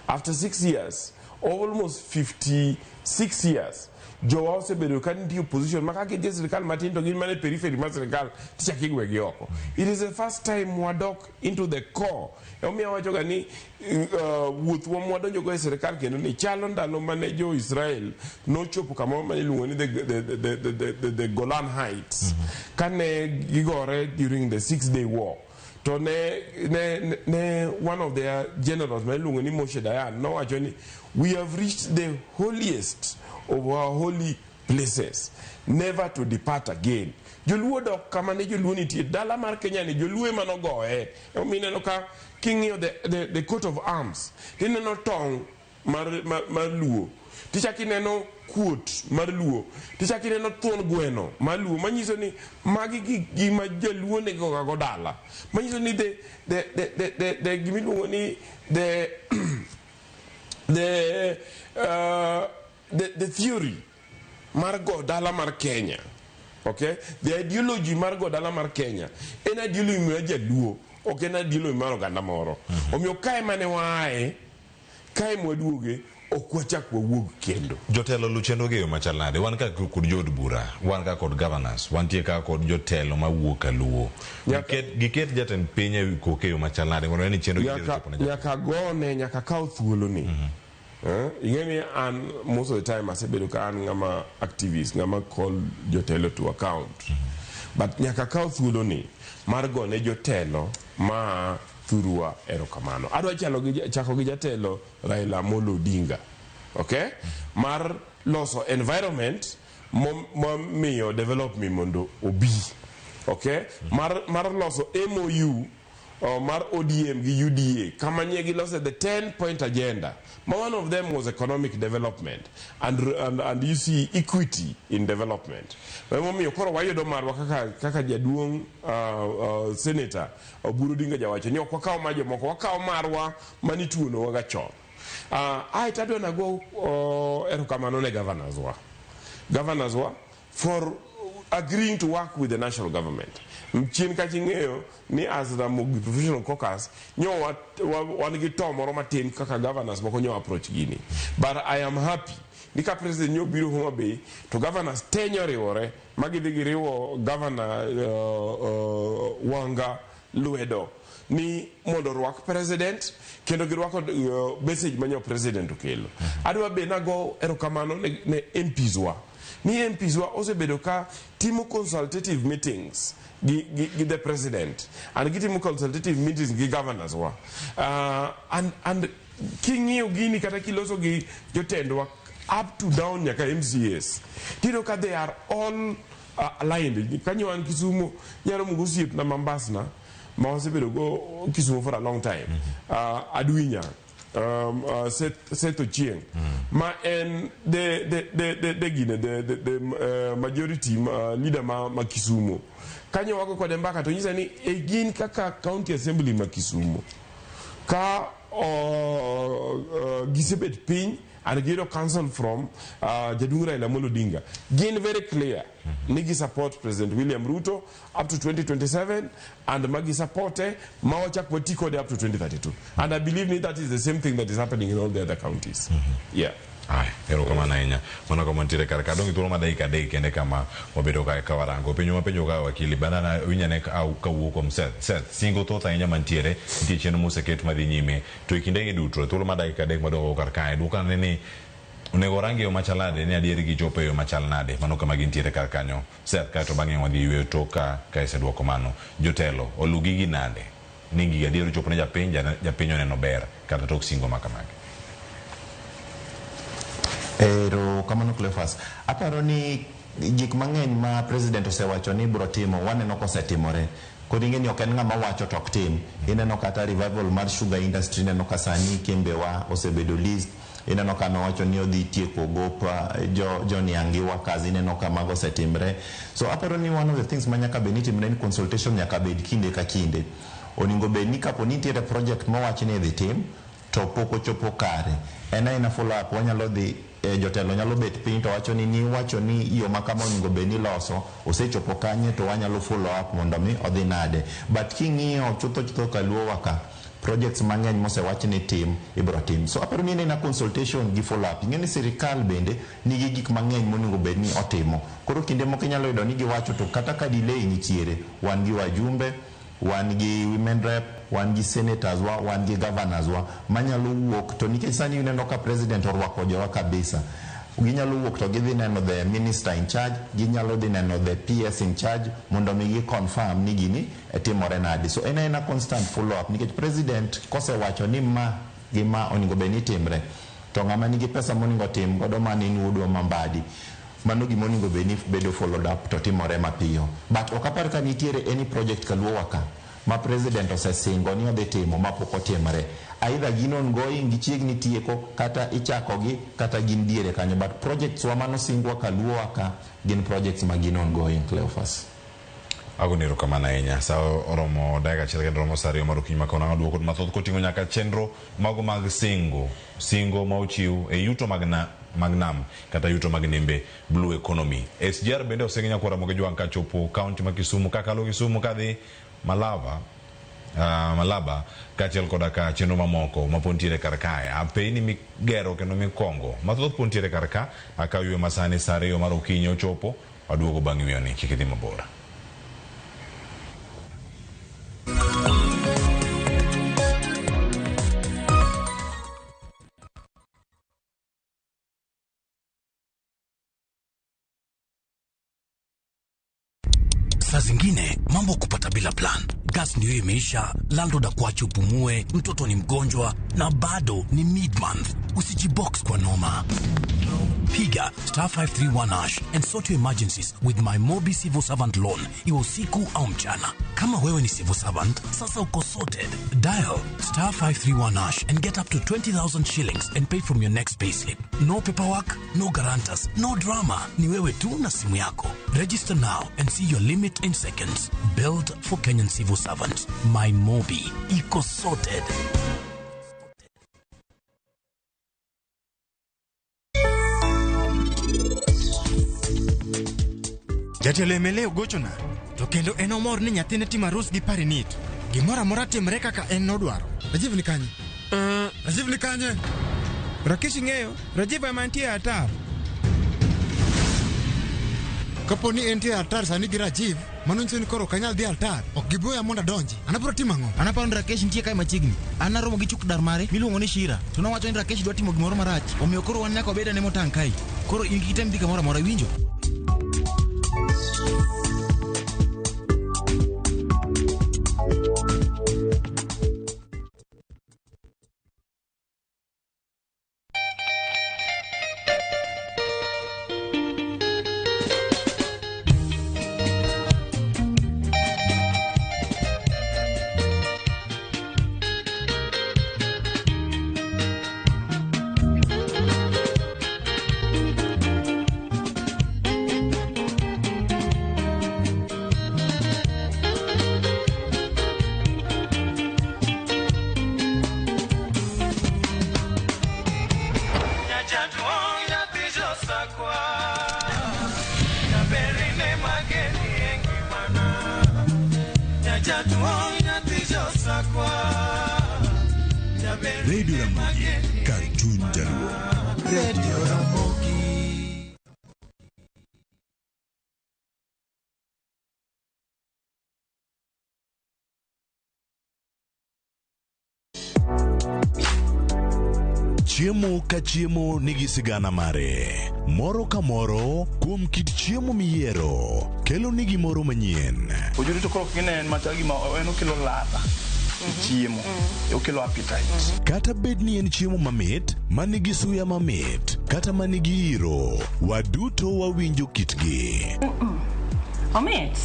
After 6 years, almost 56 years, jowa osebedo ka nitie opposition ma kaka nitie sirikal matin to gin mana e periphery mar sirikal tichako igwegi oko. It is the first time wadok into the core. Emomiyo awachoga ni wuothwa mwadonjogo e sirikal kendo ni chalo ndalo mane jo Israel nochopo kamoro mane iluongo ni the Golan Heights. Kane gigore during the 6-day war. To ne one of their generals ma iluongo ni Moshe Dayan nowacho ni we have reached the holiest of our holy places, never to depart again. Joluo dok kama ne joluo nitie, dala mar Kenya ni joluo ema nogoye. Emomiyo ineno ka king'iyo the coat of arms, tineno tong' mar luo, tichako ineno kuot mar luo, tichako ineno thuon gweno mar luo, manyiso ni magi gima jaluo nego go dala, manyiso ni the gimiluongo ni the theory mar go dala mar Kenya. Okay? The ideology mar go dala mar Kenya en ideology mar jaluo, ok en ideology mar oganda moro. Omiyo kae mane waaye, kae mwaduoge, ok wachak wawuog kendo. Jotelo lu chenro gi e yo machal nade? Wan ka kod jood bura, wan ka kod governors, wantie ka kod jotelo mawuok kaluo. Giket jatend piny e koke e yo machal nade mondo ni chenro gi chopo ne jopiny? Nyaka gone, nyaka kaw thuolo ni. Ing'e ni an most of the time asebedo ka an ng'ama activist, ng'ama call jotelo to account. But nyaka kaw thuolo ni mar gone jotelo ma thurwa erokamano. Adwa chako gi jatelo Raila Amolo Odinga. Okay? Mar loso environment momiyo development mondo obi. Okay? Mar loso MOU mar ODM gi UDA kama nye gilose the 10-point agenda. Ma one of them was economic development and you see equity in development. Emomiyo koro wayudo marwa kaka jaduong' senator Oburu Odinga jawacho ni ok wakaw mar jomoko, wakaw marwa manituonowa ga chon. Ae to adwa nago erokamano ne governors wa. Governors wa for agreeing to work with the national government. Chien kacha ing'eyo ni as Ramogi Professional Caucus nyo wan gi to moro matin kaka governors moko nyo approach gini. But I am happy ni ka president nyo biro Homa Bay to governors te nyo riwore ma gidhi giriwo governor Wanga lwedo ni mondo orwak president kendo girwako message manyo president okelo. Adwa be nago erokamano ne MPs wa ni MPs wa osebedo ka timo consultative meetings gi the president and gitimo consultative meetings gi governors wa and king'iyo gini kata kiloso gi jotendwa up to down nyaka MCAs tiyudo ka they are all aligned. Kanyo an Kisumu nyalo mugo osiepna Mambasna ma wasebedo go Kisumu for a long time, Adwinya Seth Ochieng ma en the gine the majority leader ma Kisumu. Kanyo wago kode mbaka to nyisa ni e gin kaka county assembly ma Kisumu ka gisebet piny and giyudo counsel from jaduong' Raila Amolo Odinga, gin very clear ni gi support President William Ruto up to 2027 and magi supporte ma wachak wati kode up to 2032, and I believe ni that is the same thing that is happening in all the other counties, yeah. Ay, erokamano ahinya. Mano kama nitiere kar ka. Adong' gi thuolo ma dakika 3 kende kama wabedo kae ka warango. Penjo mapenjo ka wakili, banana winjane kawuok kuom Seth. Seth, singo thoth ahinya mantiere, nitie chenro moseket madhi nyime. To e kindegi duto, thuolo ma dakika 3 madong' go kar kae, duokane ni onego orang e yo machal nade ni adier gichopo e yo machal nade. Mano kama gintiere kar kanyo. Seth, kaeto bang'e wadhi yweyo tok ka iseduoko mano. Jotelo, olu gigi nade? Ni gigi adier ochopo ne japiny, japiny oneno ber kata tok singo ma kamagi. Ero kamano, Cleophas. Aparo ni gik mang'eny ma president osewacho ni biro timo waneno kosetimore. Koro ing'e ni ok en ng'ama wacho to ok tim. Ineno kata revival mar sugar industry, ineno ka sani kembewa osebedo list. Ineno ka nowacho ni odhi tieko gop jo niang' gi workers, ineno ka mago osetimre. So aparo ni one of the things ma nyaka bed ni timre ni consultation nyaka bed kinde ka kinde. Onego bed ni kapo ni nitiere project mowach ni idhi tim, to pok ochopo kare. En aena follow up, wanyalo dhi jotelo nyalo bet piny to wacho ni niwacho ni yo ma kama onego bed ni iloso osechopo kanye, to wanyalo follow up mondo mi odhi nade. But king'iyo chutho chutho kaluowa ka projects mang'eny mosewach ni tim ibro tim. So aparo ni en aena consultation gi follow up. Ing'e ni sirikal bende nigi gik mang'eny monego bed ni otimo. Koro kinde moko inyalo yudo ni giwacho to kata ka delay nitiere, wan gi wajumbe, wan gi women rep, wan gi senators wa, wan gi governors wa manyalo wuok to nikech sani ineno ka president orwako jowa kabisa. Ginyalo wuok to gidhi neno the minister in charge, ginyalo dhi neno the PS in charge mondo mi gi confirm ni gini timore nade. So en aena constant follow up nikech president kosewacho ni ma gi ma onego bed ni timre to ng'ama nigi pesa monego tim godo mano en wuodwa ma Mbadi. Mano gima onego bed ni bedo followed up to timore mapiyo. But ok apar ka nitiere any project kaluowa ka ma president osesingo ni odhi timo mapok otimre. Either gin ongoing, gichiegni tieko, kata ichakogi, kata gin diere kanyo. But projects wa manosingwa kaluowa ka gin projects ma gin ongoing, Cleophas. Agoni erokamano ahinya. Sa oromo dakika 1 kendo romo sa 2 mar okinyi ma kawuono. Duoko mathoth koting'o nyaka chenro mago mag singo, singo ma ochiw e yuto mag nam kata yuto mag nembe, blue economy. SGR bende osing nyakwar Ramogi Jwang' kachopo kaunti ma Kisumu kakalo Kisumu kadhi Malava kaachiel koda ka chenro mamoko ma pod nitiere kar kae. Apeyni migero kendo mikongo mathoth pod nitiere kar ka. Akaw yweyo masani sa 2 mar okinyi ochopo, waduogo bang' yweyoni, kik idhi mabor. Saa zingine mambo kupata bila plan. Gas ndio imeisha, landlord akuache upumue, mtoto ni mgonjwa na bado ni mid month. Usijibox kwa noma. Piga star 531 hash and sort your emergencies with my Mobi Civil Servant Loan, iwe usiku au mchana. Kama wewe ni civil servant, sasa uko sorted. Dial star 531 hash and get up to 20,000 shillings and pay from your next payslip. No paperwork, no guarantors, no drama. Ni wewe tu na simu yako. Register now and see your limit in seconds. Build for Kenyan civil servants. My Mobi. Iko sorted. Jatelo MLA ogochona to kendo en omor ni nyathine timo arus gi Parinit. Gimoro amora timre kaka en nodwaro. Rajiv ni kanye? Rajiv ni kanye? Rakesh ing'eyo, Rajiv ema nitie e atar. Kapo ni entie e altar sani gi Rajiv, mano nyiso ni koro ok anyal dhi e altar. Ok giboya mondo adonji. An abiro timo ang'o? An aparo ni Rakesh nitie kae machiegni. An naromo gi chuk dar mare miluongo ni Shira. To nowacho ni Rakesh dwa timo gimoro marach. Omiyo koro wan nyaka wabed ane motang' kae. Koro in kik item dhi kamoro amora, iwinjo? Radio Ramogi, kar chuny jaluo. Radio Ramogi. Chiemo ka chiemo nigi sigana mare. Moro ka moro kuom kit chiemo miyiero kelo ni gimoro manyien. Ojuri to koro kine en machal gima en okelo ladha e chiemo, okelo appetite. Kata bed ni en chiemo mamit, ma nigi suya mamit, kata ma nigi iro, waduto wawinjo kitgi. Omit.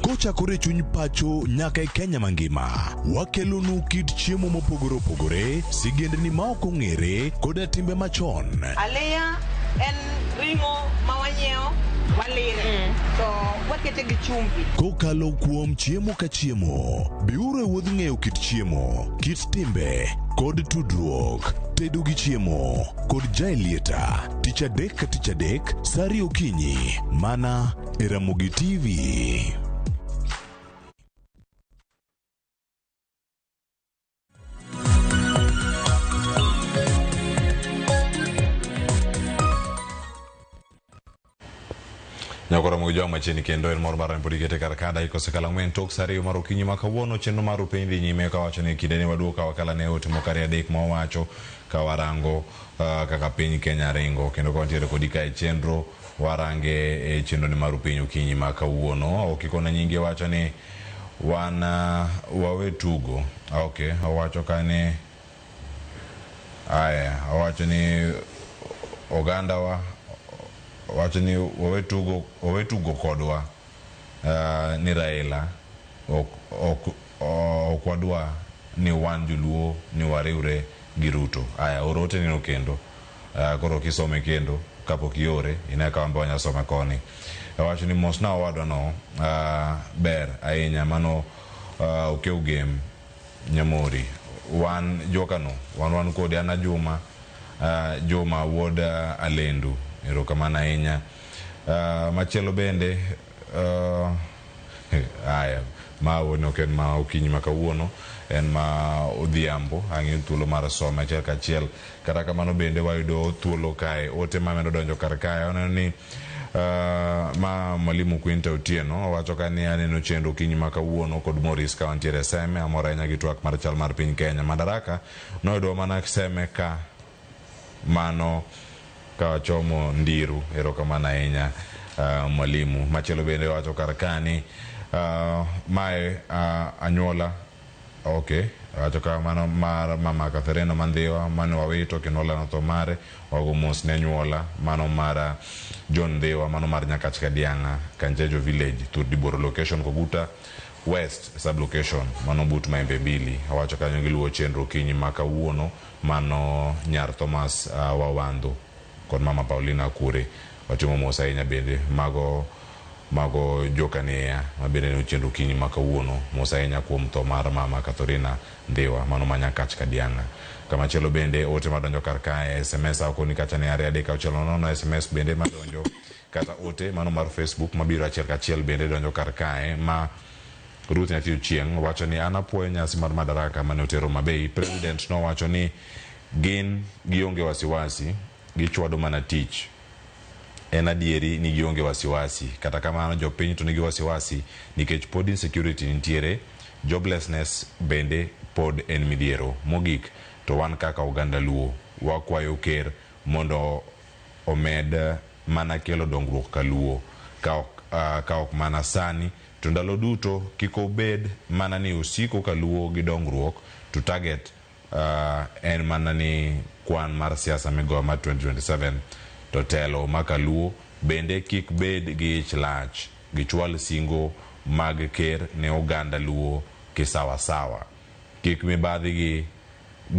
Kochakore e chuny pacho nyaka e Kenya mangima, wakelonu kit chiemo mopogore opogore, sigendni ma ok ong'ere, koda timbe machon. Aliya en ring'o ma wanyiewo walire to wakete gi chumbi. Kokalo kuom chiemo ka chiemo, biuru e wuodh ng'eyo kit chiemo, kit timbe, kod tudruok. Tedo gi chiemo kod Jaelieta, tich adek ka tich adek, sa ariyo okinyi, mana e Ramogi TV. Nyakoro mogi jwang' machiegni kendo en mor mar pod ikete kar ka dakika osekalo ang'wen tok sa ariyo mar okinyi ma kawuono chenro mar piny dhi nyime kawacho ni kinde ni waduogo ka wakala ne otimo kare adek ma wawacho ka warango kaka piny Kenya ringo kendo ka wantiere kodi ka e chenro warange e chenro ni mar piny okinyi ma kawuono okikona nyinge wacho ni wan wawe tugo. Okay, owacho ka ni aya owacho ni oganda wa wacho ni wawe tugo kodwa ni Raila ok wadwa ni wan joluo ni wariwre gi Ruto. Aya orote nino kendo koro kisome kendo kapok iore ine ka wan be wanyasome koni. Owacho ni mosna owadwa no ber ahinya mano okew gem Nyamori wan jokano wan kodi an Juma Juma wuod Alendu. Erokamano ahinya. Machielo bende aya ma ok en ma okinyi ma kawuono en ma odhiambo ang'e thuolo mar some achiel kachiel. Kata kamano bende wayudo thuolo kae ote ma medo donjo kar kae oneno ni ma mwalimu Quinta Otieno owacho ka ni aneno chenro okinyi ma kawuono kod Maurice ka wantiere Seme amor ahinya gi twak mar chal mar piny Kenya. Madaraka noyudo mana Seme ka mano ka wachomo Ndiru. Erokamano ahinya mwalimu. Machielo bende wacho kar ka ni mae anyuola okay wacho ka mano mar mama Catherine Mandhiwa mane wawito kendo walando tho mare wago mos ne anyuola mano mar John Ndhiwa mano mar Nyakach Kadiang'a Kanjejo Village Thurdiboro location Koguta West sub location mano but Maembe Mbili. Owacho kanyo giluwo chenro okinyi ma kawuono mano nyar Thomas Wawandho kod mama Paulina Kure. Watimo mos ahinya bende mago jokania mabende ne chenro okinyi ma kawuono. Mos ahinya kuom tho mar mama Catherine Ndhiwa mano ma Nyakach Kadiang'a. Kamachielo bende ote madonjo kar kae SMS akoni kacha ni 2 3 6 0 SMS bende madonjo Kata ote mano mar Facebook mabiro achiel kachiel bende donjo kar kae ma Ruth Nyathi Ochieng wacho ni an apuoyo nyasi mar Madaraka mane otero Homa Bay. President nowacho ni gin gionge wasiwasi, gichwado mana tich. En adieri ni gionge wasiwasi, kata kamano jopiny to nigi wasiwasi nikech pod insecurity nitiere, joblessness bende pod en midhiero. Mogik to wan kaka oganda Luo wakwayo ker mondo omed mana kelo dongruok kaluo ka ok mana sani to ndalo duto. Kik obed mana ni osiko kaluo gi dongruok to target en mana ni kwan mar siasa migoyo mar 2027 to telo ma kaluo bende kik bed gi ich lach, gichwal singo mag ker ne oganda Luo kisawasawa, kik mibadhi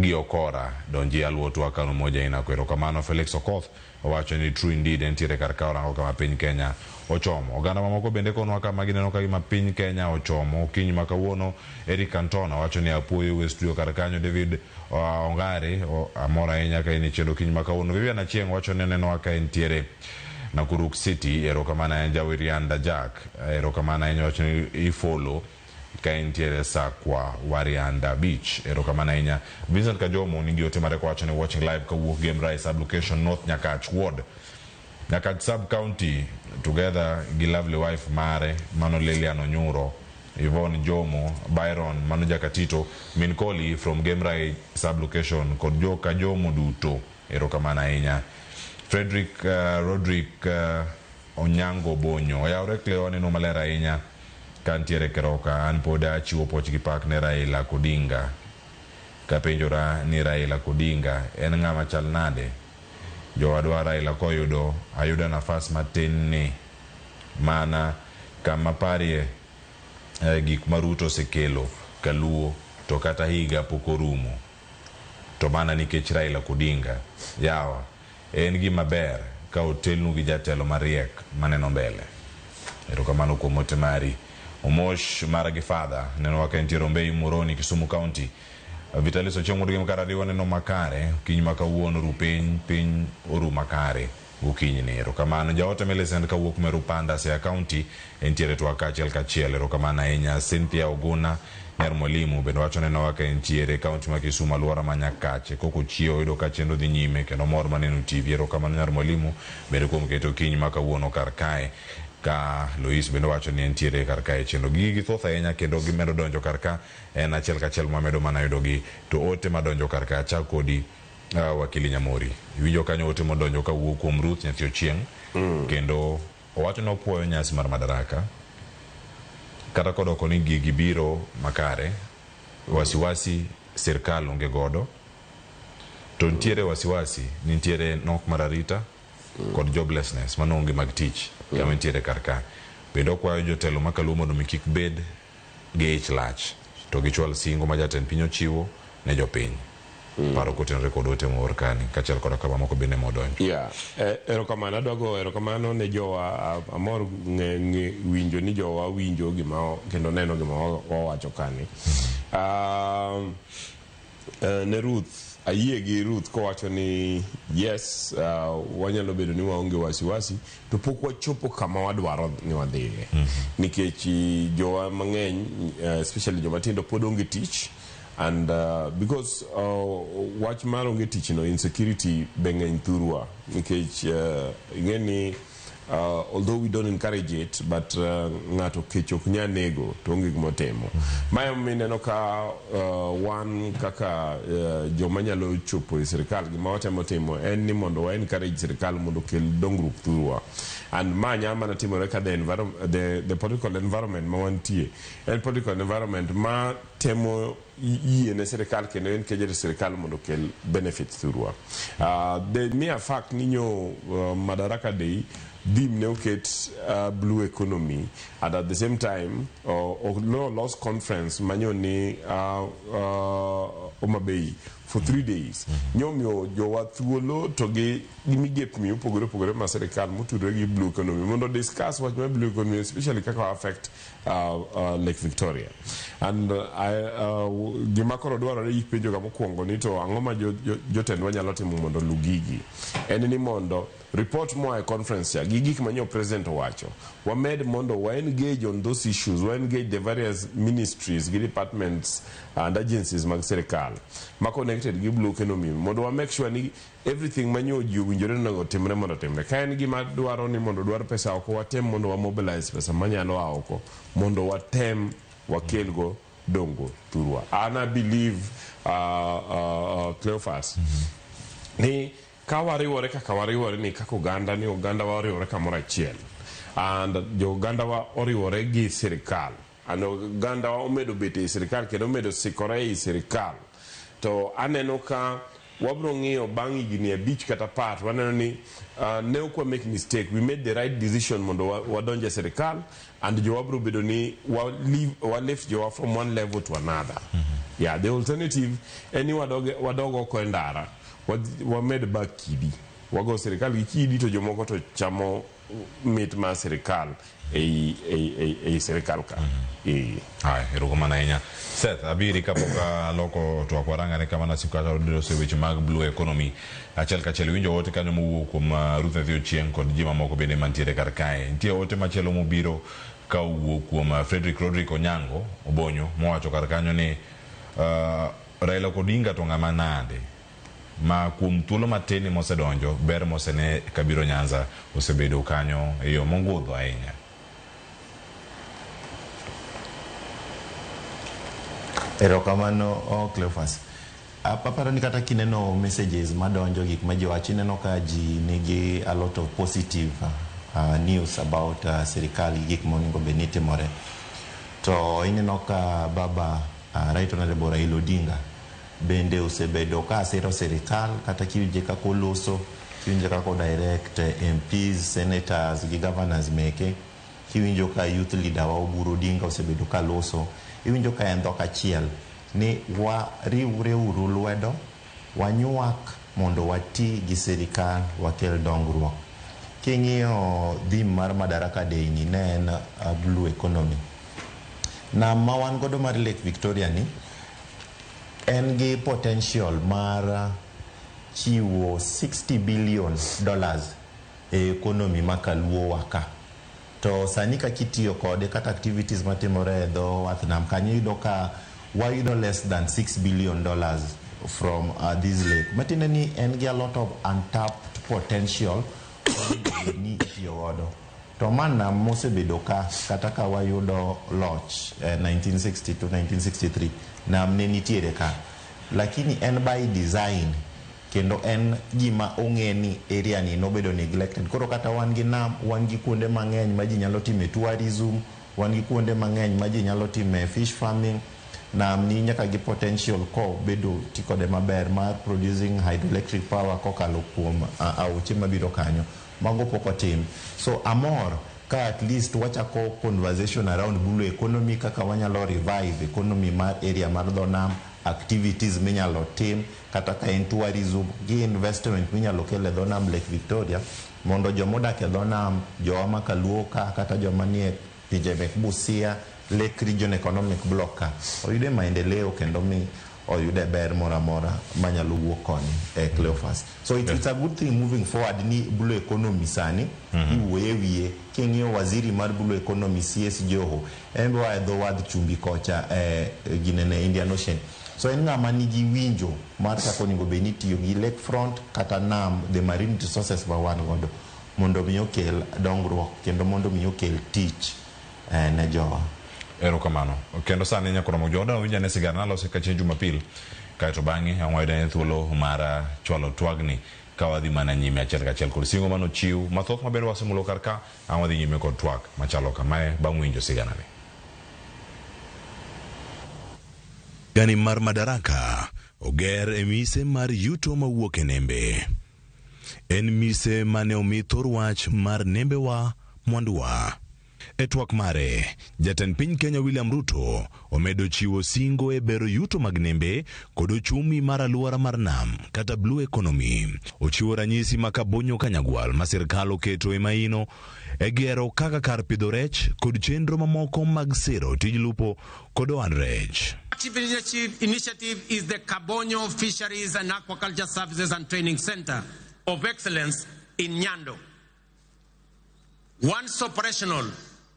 gi okora donji aluotwa kano moja inako. Erokamano. Felix Okoth owacho ni true indeed, entiere kar ka orango kama piny Kenya ochomo. Oganda mamoko bende konwa kama gineno ka gima piny Kenya ochomo okinyi ma kawuono. Eric Cantona wacho ni apuoyo e studio kar kanyo. David Ongare amor ahinya ka in e chenro okinyi ma kawuono. Vivian Achieng wacho ni onenowa ka entiere Nakuru City. Erokamano ahinya. Jawirianda Jack, erokamano ahinya, wacho ni ifollow ka entiere Sakwa Warianda Beach. Erokamano ahinya. Vincent Kajomo nigi ote mare kowacho ni watching live kawuok Game Rice sub-location, North Nyakach Ward, Nyakach sub-county, together gi lovely wife mare mano Lilian Onyuro, Yvonne Jomo, Byron mano Jakatito, Min Koli from Game Rai sub-location kod joka Jomo duto. Erokamano ahinya. Frederick Rodrick Onyango Bonyo oyawre Cleo, aneno maler ahinya kantiere Keroka. An pod achiwo poch gi pak ne Raila Odinga. Kapenjora ni Raila Odinga en ng'ama chal nade? Jowadwa, Raila koyudo ayuda nafas matin ni mana kama parie gik ma Ruto osekelo kaluo to kata higa pok orumo to mana nikech Raila Odinga. Yawa, en gima ber ka otelnu gi jatelo mariek maneno mbele. Erokamano kuom ote mari. Omosh mara gi fadha neno ka entie Rombei Moroni, Kisumu County. Vitalis Ochieng' Wuod gi Mkaradiwa neno makare okinyi ma kawuono ru piny piny oru makare gokinyi ni. Erokamano. Jaote Millicent kawuok Meru Panda, Siaya County, entiere twak kaachiel kachiel. Erokamano ahinya. Cynthia Oguna nyar mwalimu bende wacho nenowa ka entiere kaunti ma Kisumu, alwora ma Nyakache koko chiewo oyudo ka chenro dhi nyime kendo mor maneno TV. Erokamano nyar mwalimu bende kuom keto okinyi ma kawuono kar kae. Ka Lois bende wacho ni entiere kar kae chenro gigi thoth ahinya kendo gimedo donjo kar ka en achiel kachiel mamedo mana yudogi to ote madonjo kar ka. Achak kodi, wakili Nyamori, iwinjo kanyo ote modonjo kawuok kuom Ruth Nyathi Ochieng. Kendo owacho ni opuoyo nyasi mar Madaraka kata kodoko ni gigi biro makare, wasiwasi sirkal onge godo to nitiere wasiwasi ni nitiere nok mar arita kod joblessness mano onge mag tich kama nitiere kar ka. Bende okwayo jotelo makaluo mondo mi kik bed gi ich lach to gichwal singo ma jatend piny ochiwo ne jopiny. Paro kotenore kod ote moor kani kaachiel koda ka mamoko bende modonjo. Yeah. Erokamano, adwa go erokamano ne jowa. Amor winjo ni jowa winjo gima kendo neno gima wawacho kani. Ne Ruth, ayie gi Ruth kowacho ni yes, wanyalo bedo ni waonge wasiwasi to pok wachopo kama wadwaro ni wadhiye nikech jowa mang'eny, especially joma tindo, pod onge tich and because wach mar onge tich no, insecurity be ng'eny thurwa nikech ing'e ni although we don't encourage it, but ng'ato kech ok nyal nego to onge gima otimo. Mae emomiyo ineno ka wan kaka joma nyalo chopo e sirikal, gima watemo timo en ni mondo wa encourage sirikal mondo okel dongruok thurwa, and ma nyalo mana timore ka the political environment ma wantie en political environment ma temo yie ne sirikal kendo encourage sirikal mondo okel benefits thurwa. The mere fact ni nyo Madaraka Day theme ne oket blue economy and at the same time no lost conference manyo ni Homa Bay. for 3 days. Nyomiyo jowa thuolo to gi gi migepni mopogore opogore ma sirikal motudore gi blue economy mondo discuss wach mar blue economy, especially kaka affect Lake Victoria. And gima koro dwarore ipenjo ga mokwongo ni to ang'o ma jotendwa nyalo timo mondo olu gigi en ni mondo report moa e conference cha gi gik manyo president owacho wamed mondo wa engage on those issues, wa engage the various ministries gi departments and agencies mag sirikal ma connected gi blue economy mondo wa make sure ni everything manyo ji owinjore onego timre mondo otimre. Ka en gima dwaro ni mondo dwar pesa oko, watem mondo wa mobilize pesa manyalo a oko mondo watem wakelgo dongo thurwa. An I believe, Cleophas, ni ka wariwore kaka wariwore ni kaka oganda ni oganda wa oriwore kamoro achiel and jo oganda wa oriwore gi sirikal and oganda wa omedo bet ei sirikal kendo omedo sikore ei sirikal, to aneno ka wabro ng'iyo bang' higni 5 kata 10 to waneno ni ne ok wa make mistake, we made the right decision mondo wadonj e sirikal and jowa bro bedo ni wa lift jowa from one level to another. Yeah, the alternative en ni wadog oko e ndara, wamed bak kidi, wago sirikal gi kidi to jomoko to chamo mit mar sirikal ei sirikal ka. Haya, erokamano ahinya. Seth, abiri kapok aloko twak warangane kama nasiko kata wadose weche mag blue economy. Achiel kachiel iwinjo ote kanyo mowuok kuom Ruth Nyathi Ochieng' kod ji mamoko bende mantiere kar kae. Nitie ote machielo mobiro ka owuok kuom Frederick Rodrick Onyango Obonyo mowacho kar kanyo ni Raila Odinga to ng'ama nade ma kuom thuolo matin mosedonjo ber mosene kabiro Nyanza osebedo kanyo e yo mogundho ahinya. Erokamano, Cleophas. Aparo ni kata kineno messages madonjo, gik ma ji wacho, ineno ka ji nigi a lot of positive news about sirikal gi gik monego bed ni timore. To ineno ka baba Right Honorable Raila Odinga bende osebedo ka siro sirikal, kata kiwinje kaka oloso, kiwinje kaka o direct MPs, senators gi governors meke, kiwinjo ka youth leader wa Oburu Odinga osebedo ka loso, iwinjo ka en dhok achiel ni wariwre uru lwedo, wanywak mondo wati gi sirikal, wakel dongruok. King'iyo theme mar Madaraka Day ni ne en blue economy. Nam ma wan godo mar Lake Victoria ni en gi potential mar chiwo $60 billion e economy ma kaluo wa ka. To sani kaka itiyo kode kata activities matimore e dho wath nam kanyo, iyudo ka wayudo less than $6 billion from this lake. Matiende ni en gi a lot of untapped potential monego bed ni itiyo godo. To ma nam mosebedo ka kata ka wayudo loch 1962 1963, nam ne nitiere ka, lakini en by design kendo en gima ong'e ni area ni nobedo neglected. Koro kata wan gi nam, wan gi kuonde mang'eny ma ji nyalo time tourism, wan gi kuonde mang'eny ma ji nyalo time fish farming. Nam ni nyaka gi potential kobedo ti kode maber mar producing hydroelectric power kokalo kuom aoche mabiro kanyo. Mago pok otim. So amor ka at least wachako conversation around blue economy, kaka wanyalo revive economy mar area mar dho nam, activities minyalo tim kata ka en tourism gi investment minyalo kel e dho nam Lake Victoria mondo jomodak e dho nam, jowa ma kaluo ka kata joma nie pinje mek Busia, Lake Region Economic Bloc ka oyude maendeleo kendo mi oyude ber moro amora manyalo wuok koni e Cleophas. So it's a good thing moving forward ni blue economy sani iwuoye wiye. King'iyo waziri mar blue economy, CS Joho, en be oa e dho wadh chumbi kocha e ginene Indian Ocean. So en ng'ama nigi winjo mar kaka onego bed ni itiyo gi lake front kata nam, the marine resources ma wan godo, mondo mi okel dongruok kendo mondo mi okel tich ne jowa. Erokamano. Kendo sani nyakoromo joda winj ane sigana nalose ka chieng' Jumapil, kaeto bang'e ang' wayudo ane thuolo mar chwalo twagni ka wadhi mana nyime achiel kachiel kod singo manochiw mathoth maber wasemulo kar ka ang' wadhi nyime kod twak machalo kamae bang' winjo siganani. Gani mar Madaraka oger e mise mar yuto mawuok e nembe. En mise mane omi thor wach mar nembewa mwanduwa. E twak mare, jatend piny Kenya William Ruto omedo chiwo singo e bero yuto mag nembe kod ochumi mar alwora mar nam kata blue economy. Ochiwo ranyisi ma Kabonyo Kanyagwal ma sirkal oketo e maino e gero kaka kar pidho rech kod chenro mamoko mag siro tij lupo kod ohand rech. Initiative, initiative is the Kabonyo Fisheries and Aquaculture Services and Training Center of Excellence in Nyando. Once operational,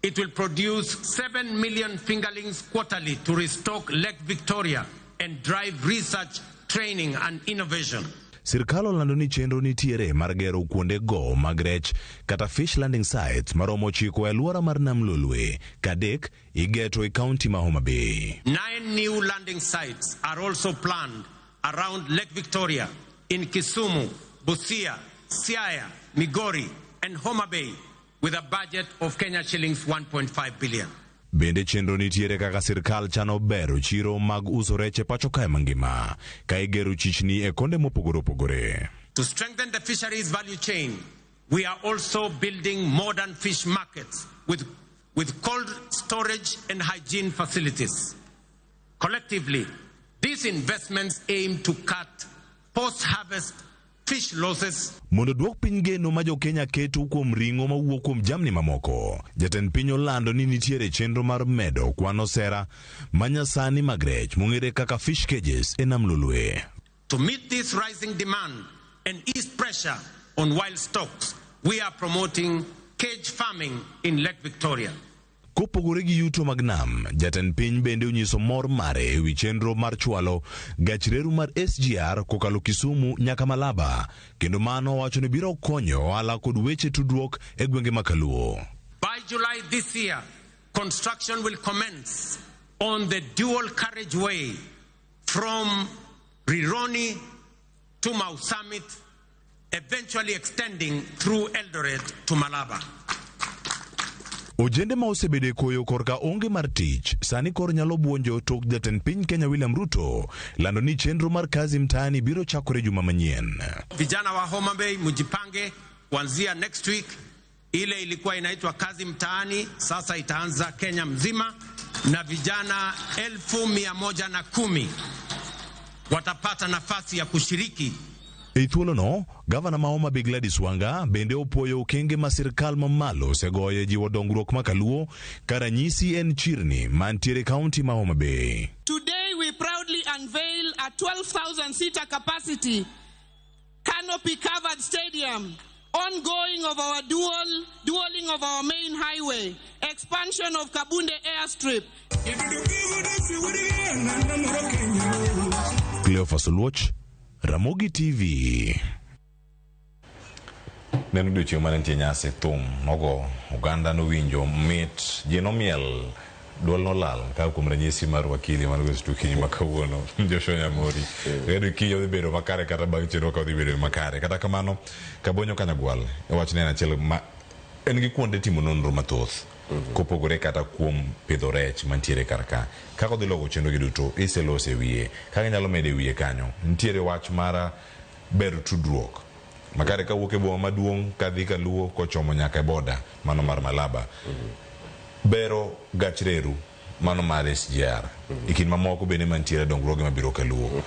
it will produce 7 million fingerlings quarterly to restock Lake Victoria and drive research, training, and innovation. Sirkal olando ni chenro nitiere mar gero kuonde go mag rech kata fish landing sites maromo 9 e alwora mar Nam Lolwe, ka 3 igeto e kaunti ma Homa Bay. 9 new landing sites are also planned around Lake Victoria in Kisumu, Busia, Siaya, Migori, and Homa Bay with a budget of Kenya shillings 1.5 billion. Bende chenro nitiere kaka sirkal chano bero chiro mag uso rech e pacho kae mangima ka igero chichni e konde mopogore opogore. To strengthen the fisheries value chain, we are also building modern fish markets with cold storage and hygiene facilities. Collectively, these investments aim to cut post-harvest fish losses. Mondo duok piny geno ma jo-Kenya keto kuom ring'o mawuok kuom jamni mamoko, jatend piny olando ni nitiere chenro mar medo kwan osera manyasani mag rech mong'ere kaka fish cages e Nam Lolwe. To meet this rising demand and ease pressure on wild stocks, we are promoting cage farming in Lake Victoria. Kopogore gi yuto mag nam, jatend piny bende onyiso mor mare ewi chenro mar chwalo gach reru mar SGR kokalo Kisumu nyaka Malaba, kendo mano owacho ni biro konyo ohala kod weche tudruok e gwenge ma Kaluo. By July this year, construction will commence on the dual carriageway from Rironi to Mau Summit, eventually extending through Eldoret to Malaba. Ojende ma osebedo e koyo korka onge mar tich sani koro nyalo buonjo tok jatend piny Kenya William Ruto lando ni chenro mar Kazi Mtaani biro chakore juma manyien. Vijana wa Homa Bay mjipange kuanzia next week. Ile ilikuwa inaitwa Kazi Mtaani sasa itaanza Kenya mzima, na vijana 110,000 watapata nafasi ya kushiriki. E thuolono, gavana ma Homa Bay Gladys Wanga bende opuoyo okenge ma sirkal mamalo osegoyo e jiwo dongruok ma Kaluo ka ranyisi en chirni mantiere kaunti ma Homa Bay. Today we proudly unveil a 12,000 seater capacity canopy covered stadium, ongoing of our dualing of our main highway, expansion of Kabunde airstrip. Cleophas Oluoch, Ramogi TV. Neno odiochieng' mane nitie nyasi thum nogo oganda nowinjo mit ji nomiel duol nolal ka kuom ranyisi mar wakili mar West Okinyi ma kawuono Joshua Nyamori. Redio Kiny odhi bedo makare kata bang' chenro ka odhi bedo makare. Kata kamano Kabonyo Kanyagwal e wach ne en achiel ma en gi kuonde timo nonro mathoth kopogore kata kuom pidho rech mantiere kar ka. Kaka odhi loko chenro gi duto iselose e wiye kaka inyalo medo e wiye kanyo nitiere wach mar bero tudruok makare kawuok e boma maduong' kadhi Kaluo kochomo nyaka e boda mano mar Malaba. Bero gach reru mano mar SGR e kind mamoko bende mantiere dongruoge mabiro Kaluo.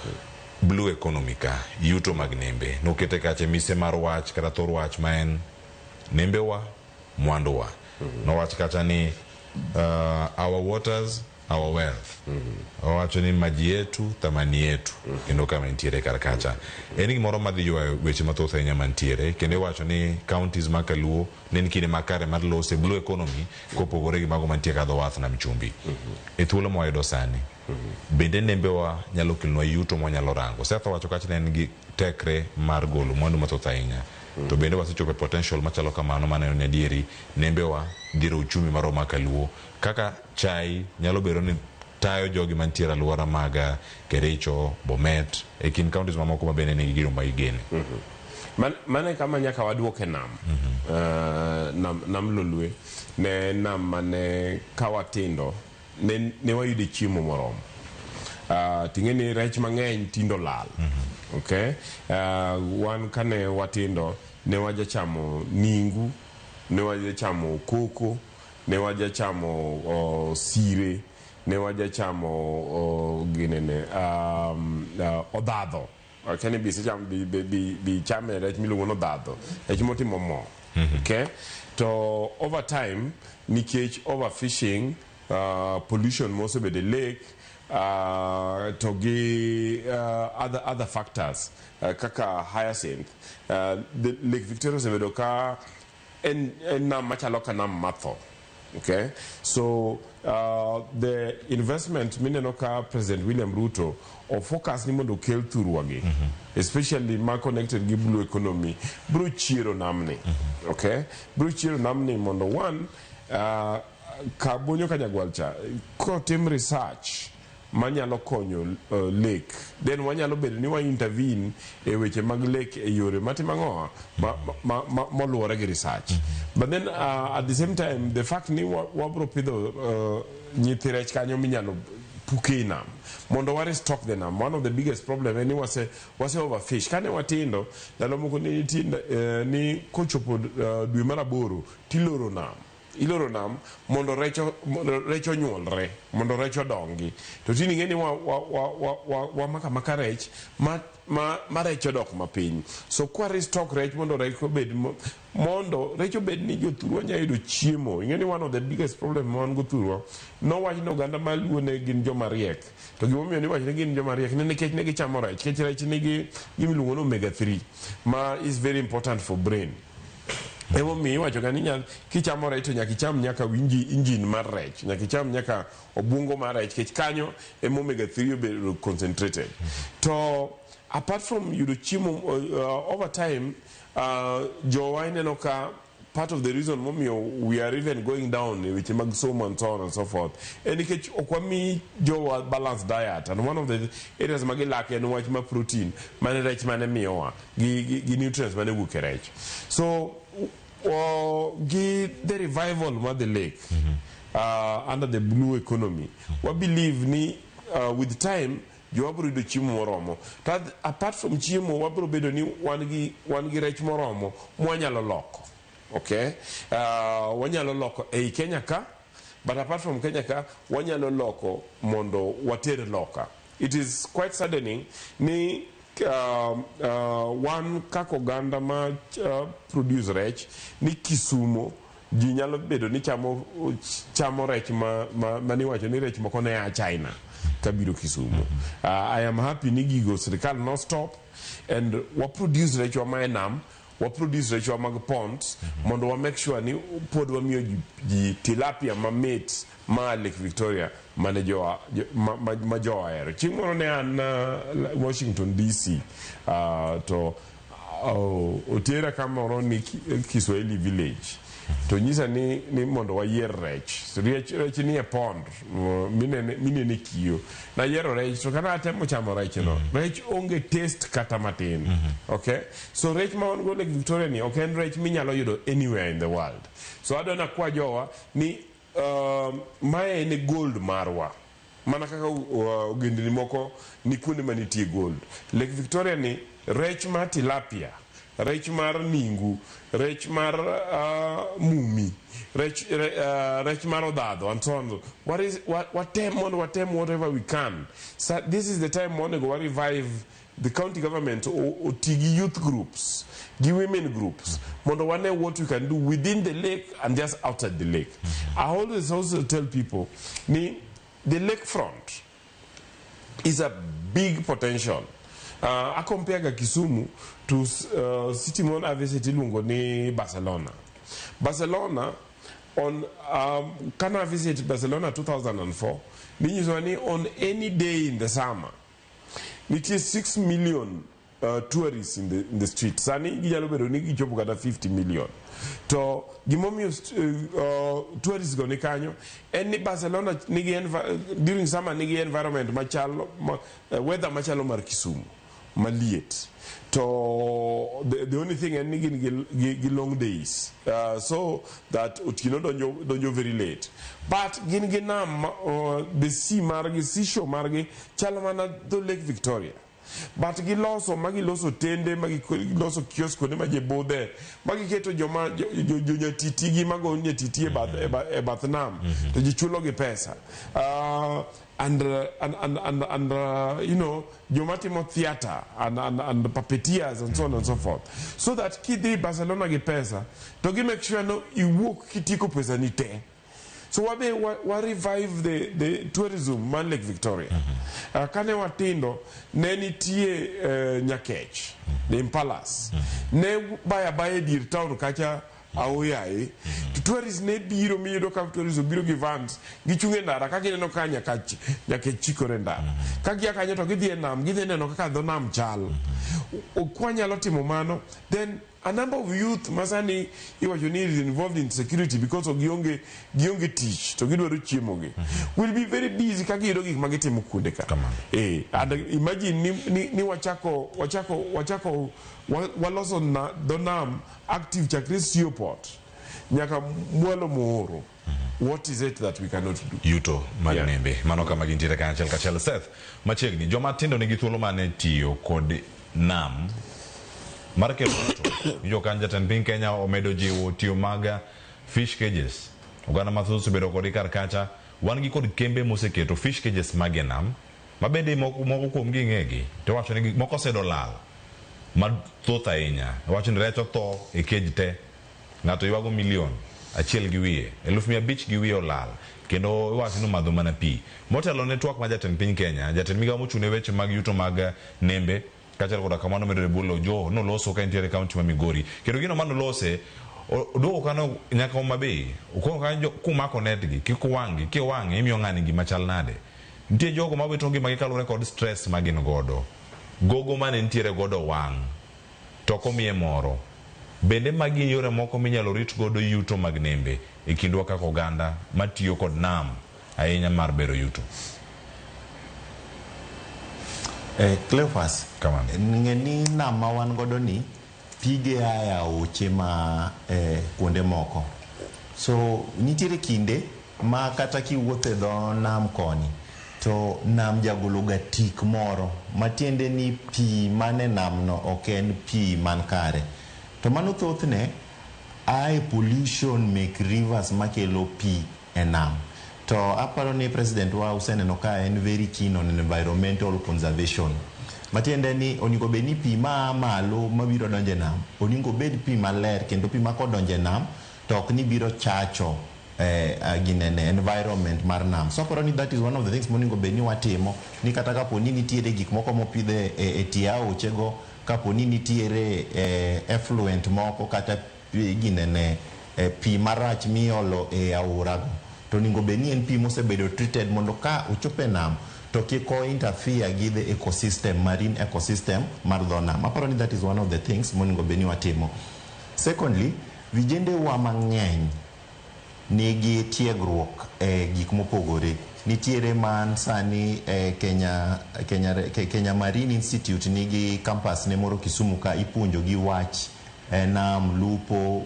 Blue economy ka yuto mag nembe nokete kacha mise mar wach kata thor wach ma en nembewa mwanduwa. Nowach kacha ni our waters our wealth. Owacho ni maji yetu thamani yetu kendo kama nitiere kar kacha. En gimoro madhi ywayo weche mathoth ahinya mantiere kendo iwacho ni counties ma Kaluo ne en kinde makare mar lose blue economy kopogore gi mago mantie ka dho wath nam chumbi. E thuolo mwayudo sani bende nembewa nyalo kelonwa yuto mwanyalo rango. Seth owacho kacha ne en gi tekre mar golo mwandu mathoth ahinya. To bende wasechopo e potential machalo kamano maneno ni adieri nembewa dhiro uchumi marwa ma Kaluo kaka chai nyalo bedo ni tayo jogi mantiere alwora mag Kericho, Bomet e kind counties mamoko ma bende nigi gino ma gigene. Mano e kama nyaka waduoke nam. Nam Lolwe ne nam mane ka watindo ne wayude chiemo moromo. Ting'e ni rech mang'eny tindo lal. Okay? Wan kane watindo ne wajachamo ningu, ne wajachamo koko, ne wajachamo sire, ne wajachamo ginene odhadho. Akia ni bi isechamo bi chame rech miluongo ni odhadho, rech motimo mo. Okay? To over time, nikech overfishing, pollution mosebedo e lake, to gi other factors kaka hyacinth, the Lake Victoria osebedo ka en nam machalo ka nam matho. Okay? So the investment mineno ka President William Ruto o focus ni mondo okel thurwa gi, especially ma connected gi blue economy, bro chiero namni. Okay? Bro chiero namni mondo one Kabonyo Kanyagwal cha kotim research manyalo konyo lake, then wanyalo bedo ni wa intervene e weche mag lake e yore matimo ang'owa ma moluwore gi research. But then at the same time, the fact ni wabro pidho nyithi rech kanyo minyalo puke i nam mondo wa restock the nam. One of the biggest problem en ni wase overfish. Kane watindo, ndalo moko ne nitie ni kochopo dwe mar aboro tiloro nam, iloro nam mondo rech onyuolre, mondo rech odongi. To tinde ing'e ni wa mako amaka rech ma rech odok mapiny. So kwa restock rech mondo rech obed mondo rech obed ni jothurwa nyalo yudo chiemo. Ing'e ni one of the biggest problem ma wan go thurwa, nowach ni oganda maluo ne gin joma riek, to gimomiyo niwacho ni gin joma riek ne nikech ne gichamo rech, nikech rech nigi gimiluongo ni omega 3 ma is very important for brain. Emomiyo iwacho ga ni kichamo rech to nyaka icham nyaka winji engine mar rech, nyaka icham nyaka obwongo mar rech, nikech kanyo ema omega 3 obedo concentrated. To apart from yudo chiemo, over time jowa ineno ka part of the reason momiyo we are even going down e weche mag somo and so on and so forth en nikech ok wami jowa balanced diet, and one of the areas ma gilake en wach ma protein mane rech mane miyowa gi nutrients mane wuok e rech. So gi the revival mar the lake under the blue economy, wa believe ni with time jowa biro yudo chiemo moromo. To apart from chiemo, wabiro bedo ni wan gi rech moromo mwanyalo loko. Okay, wanyalo loko ei Kenya ka, but apart from Kenya ka, wanyalo loko mondo water loka. It is quite saddening ni wan kaka oganda ma produce rech ni Kisumo, ji nyalo bedo ni chamo rech ma maniwacho ni rech moko ne a China kabiro Kisumo. I am happy ni gigo sirikal no stop and wa produce rechwa ma e nam, wa produce rechwa mag ponds mondo wa make sure ni pod wamiyo ji tilapia mamit ma Lake Victoria mane jowa ma jowa ohero. Chieng' moro ne an Washington DC, to otera kamoro ni Kiswahili Village, to nyisa ni mondo wayier rech ni e pond minene kiyo. Nayiero rech, to kana atemo chamo rech no, rech onge taste kata matin. Okay, so rech ma wan go Lake Victoria ni ok en rech minyalo yudo anywhere in the world. So adwa nakwa jowa ni mae en gold marwa, mana kaka ogendni moko ni kuonde manitie gold. Lake Victoria ni rech mar tilapia, rech mar ningu, rech mar mumi, rech mar odhadho and so on. What is, watem mondo watem whatever we can. So this is the time monego wa revive the county government oti gi youth groups gi women groups mondo wane what we can do within the lake and just outside the lake. I always also tell people ni the lake front is a big potential. I compare ga Kisumu to city mon visit iluongo ni Barcelona. Barcelona on kana visit Barcelona 2004, ninyisowa ni on any day in the summer nitie 6 million tourists in the street. Sani ginyalo bedo ni gichopo kata 50 million. To gimomiyo tourists go ni kanyo en ni Barcelona nigi during summer nigi environment machalo weather machalo mar Kisumu maliet. To the only thing en ni gin gi long days, so that otieno donjo very late, but gin gi nam, the sea margi, seashore margi chalo mana dho Lake Victoria. But giloso ma giloso tende ma giloso kiosk kuonde ma ji budhe ma giketo joma jo nyatiti gi mago nyatiti e bath, e bath, e bath nam to ji chulo gi pesa. And, and, and, and, and you know, joma timo theatre and puppeteers and so on and so forth. So that kidhi Barcelona gi pesa to gi make sure no iwuok kitieko pesa ni te. So wabe wa revive the tourism man Lake Victoria. Kane watindo ne nitie Nyakech, the Impalas. Ne baya baya dier town kacha aoyaye. To tourists ne biro miyudo ka tourists obiro gi vans gichung' e ndara ka gineno ka Nyakech chikore e ndara. Ka gia kanyo to gidhi e nam, gidhi neno kaka dho nam chal. Kwanyalo timo mano, then a number of youth masani iwacho ni is involved in security because of gionge tich to gidwaro chiemo gi will be very busy ka giyudo gik ma gitimo kuonde ka. And imagine ni wachako waloso na, dho nam active chakre Seaport nyaka mwalo Muhuru. What is it that we cannot do? Yuto mag nembe mano kama gintiere kanyachiel kachiel. Seth, machiegni joma tindo nigi thuolo mane tiyo kod nam mar kelo yuto. Winjo kan jatend piny Kenya omedo jiwo tiyo mag fish cages. Oganda mathoth osebedo kod kar kacha. Wan gi kod kembe moseketo fish cages mag e nam ma bende moko kuom gi ng'egi to wacho ni moko osedo lal mathoth ahinya. Wacho ni rech otho e cage te, ng'ato ywago 1.5 million, 500,000 gi wiye olal, kendo iwacho ni omadho mana pi. Motelo ne twak ma jatend piny Kenya, jatend migawo mochung' ne weche mag yuto mag nembe kaachiel koda kamano medore bulo Joho noloso ka entiere e kaunti ma Migori, kendo gino manolose oduogo kano nyaka Homa Bay okono kanyo kumako net gi kik uwang'gi, kiwang'e imiyo ng'ani gima chal nade. Nitie jogo mawito ngimagi kaluwore kod stress ma gin godo, gogo mane nitiere godo wang' to ok omiye moro. Bende magi yore moko minyalo rit godo yuto mag nembe e kindwa kaka oganda matiyo kod nam ahinya mar bero yuto? Cleophas, ng'e ni nam ma wan godo ni pige a e aoche ma kuonde moko. So nitiere kinde ma kata kiwuotho e dho nam koni to nam jagolo ga tik moro matiende ni pi man e nam no ok en pi man kare. To mano thothne a e pollution mek rivers makelo pi e nam. To aparo ni president wa useneno ka en very keen on environmental conservation. Matiende ni onego bed ni pi maa malo mabiro donjo e nam onego bed pi maler, kendo pi ma kodonjo e nam to ok ni biro chacho ginene environment mar nam. So aparo ni that is one of the things monego bed ni watimo, ni kata kapo ni nitiere gik moko mopidh e tie aochego, kapo ni nitiere effluent moko kata ginene pi marach miolo e aorago, to onego bed ni en pi mosebedo treated mondo ka ochopo e nam to kik o interfere gi the ecosystem, marine ecosystem mar dho nam. Aparo ni that is one of the things monego bed ni watimo. Secondly, vijende wa mang'eny nigi tiegruok e gik mopogore. Nitiere man sani e Kenya Marine Institute nigi campus ne moro Kisumu ka ipuonjo gi wach nam, lupo,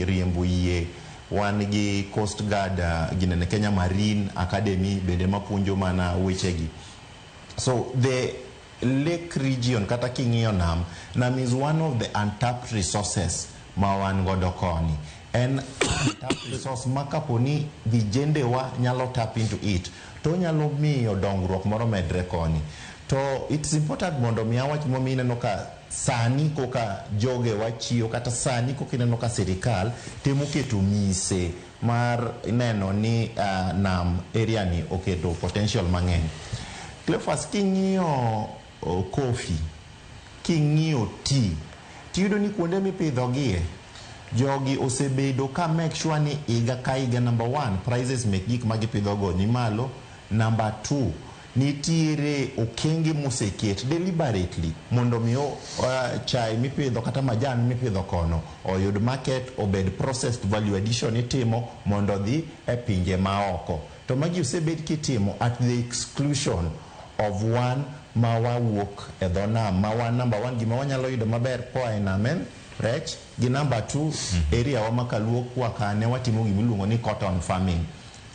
riembo yie. Wan gi Coast Guard, ginene Kenya Marine Academy bende mapuonjo mana wechegi. So the lake region, kata king'iyo nam, nam is one of the untapped resources ma wan godo koni. En untapped resource ma kapo ni vijende wa nyalo tap into it, to onyalo miyo dongruok moro medre koni. To it's important mondo mi awach momiyo ineno ka sani koka joge wachiyo, kata sani koka ineno ka sirikal temo keto mise mar neno ni nam area ni oketo potential mang'eny. Cleophas, king'iyo coffee, king'iyo tea, tiyudo ni kuonde mipidhogie jogi osebedo ka make sure ni higa ka higa, number one, prices mek gik ma gipidhogo ni malo. Number two, nitiere okenge moseket deliberately mondo mi chai mipidho kata majan mipidho kono oyud market, obed processed, value addition itimo mondo odhi e pinje maoko. To magi osebed kitimo at the exclusion of one ma wawuok e dho nam, ma wan number one gima wanyalo yudo maber koa e nam en rech, gi number two, area wa ma kaluo kwa kane watimo gimiluongo ni cotton farming.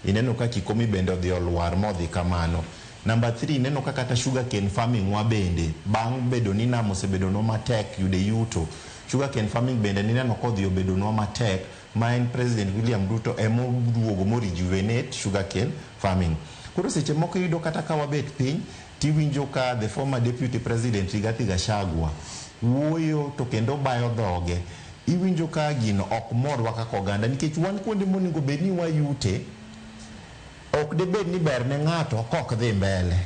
Ineno ka Kikomi bende odhi olwar modhi kamano. Number 3, ineno ka kata sugarcane farming wa bende bang' bedo ni nam osebedonwa matek yude yuto, sugarcane farming bende nineno kodhi obedonwa matek, ma en President William Ruto emoduogo mo rejuvenate sugarcane farming. Koro seche moko iyudo kata ka wabet piny tiwinjo ka the former deputy president Rigathi Gachagua wuoyo to kendo bayo dhoge, iwinjo ka gino ok morwa kaka oganda nikech wan kuonde monego bed ni wayute ok debed ni ber ne ng'ato kok dhi mbele,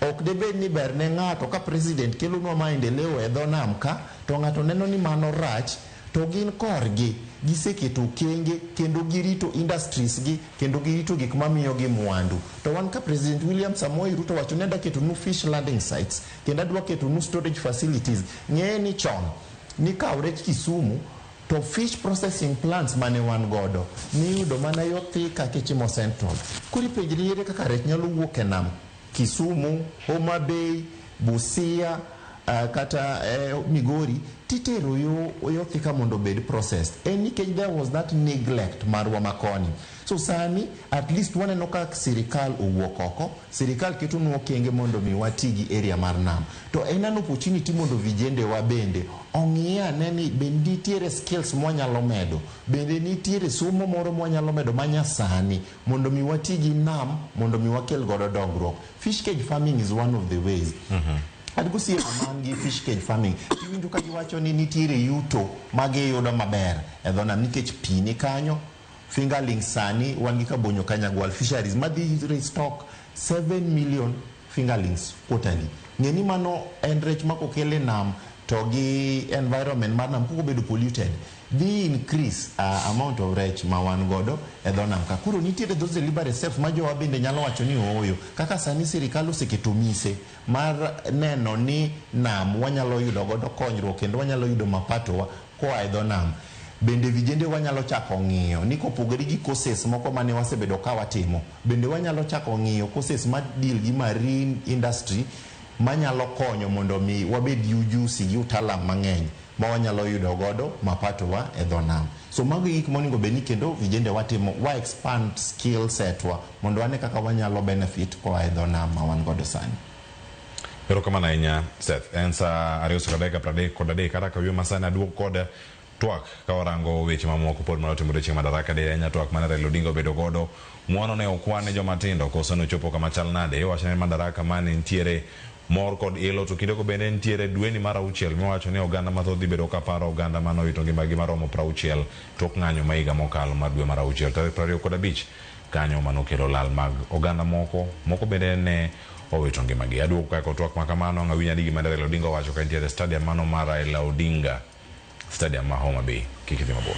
ok debed ni ber ne ng'ato ka president kelonwa maendeleo e dho nam ka to ng'ato neno ni mano rach, to gin korgi giseketo okenge kendo girito industries gi kendo girito gik mamiyogi mwandu. To wan ka President William Samoei Ruto wacho ni adwa ketonu fish landing sites kendo adwa ketonu storage facilities, ng'e ni chon nikawo rech Kisumu to fish processing plants mane wan godo niyudo mana yo Thika kichimo Central. Koro ipenjri ere kaka rech nyalo wuok e nam Kisumu, Homa Bay, Busia, kata Migori titero yo Thika mondo obed processed. En nikech there was that neglect marwa makoni. So sani at least waneno ka sirikal owuok oko, sirikal ketonwa okenge mondo mi wati gi area mar nam. To en an opportunity mondo vijende wa bende ong'i ane ni be nitiere skills mwanyalo medo, bende nitiere somo moro mwanyalo medo manyasani mondo mi wati gi nam mondo mi wakel godo dongruok. Fish cage farming is one of the ways. An gosiepe man gi fish cage farming, iwinjo ka giwacho ni nitiere yuto magiyudo maber e dho nam nikech pi ni kanyo. Fingerlings sani wan gi Kabonyo Kanyagwal Fisheries madhi restock 7 million fingerlings quarterly. Ng'e ni mano en rech ma kokel e nam to gi environment mar nam kok obedo polluted, dhi increase amount of rech ma wan godo e dho nam ka. Koro nitiere those deliberate steps ma jowa bende nyalo wacho ni ooyo. Kaka sani sirikal oseketo mise mar neno ni nam wanyalo yudo godo konyruok kendo wanyalo yudo mapato wa koa e dho nam. Bende vijende wanyalo chako ng'iyo ni kopogore gi courses moko mane wasebedo ka watimo, bende wanyalo chako ng'iyo courses ma deal gi marine industry manyalo konyo mondo mi wabed gi ujusi gi utaalam mang'eny ma wanyalo yudo godo mapato wa e dho nam. So mago e gik monego bed ni kendo vijende watimo, wa expand skill set wa mondo wane kaka wanyalo benefit koa e dho nam ma wan godo sani. Erokamano ahinya Seth. En saa 2:33 kata ka wiyo masani aduog kod twak ka warango weche mamoko pod manotimore chieng' Madaraka Day. Ahinya twak mane Raila Odinga obedo godo, ng'uono ne okwan ne joma tindo koso nochopo kama chal nade. Iwacho ni Madaraka mane nitiere mor kod ilo, to kindego bende nitiere dweni mar 6 miwacho ni oganda mathoth dhi bedo ka paro oganda mane owito ngimagi maromo 60 tok ng'anyo ma higa mokalo mar dwe mar 6 tarik 25 kanyo manokelo lal mag oganda moko moko bende ne owito ngimagi. Aduogo kae kod twak ma kamano ang' awinj adi gima ne Raila Odinga owacho ka nitiere stadium mano mar Raila Odinga Stadium ma Homa Bay. Kik idhi mabor.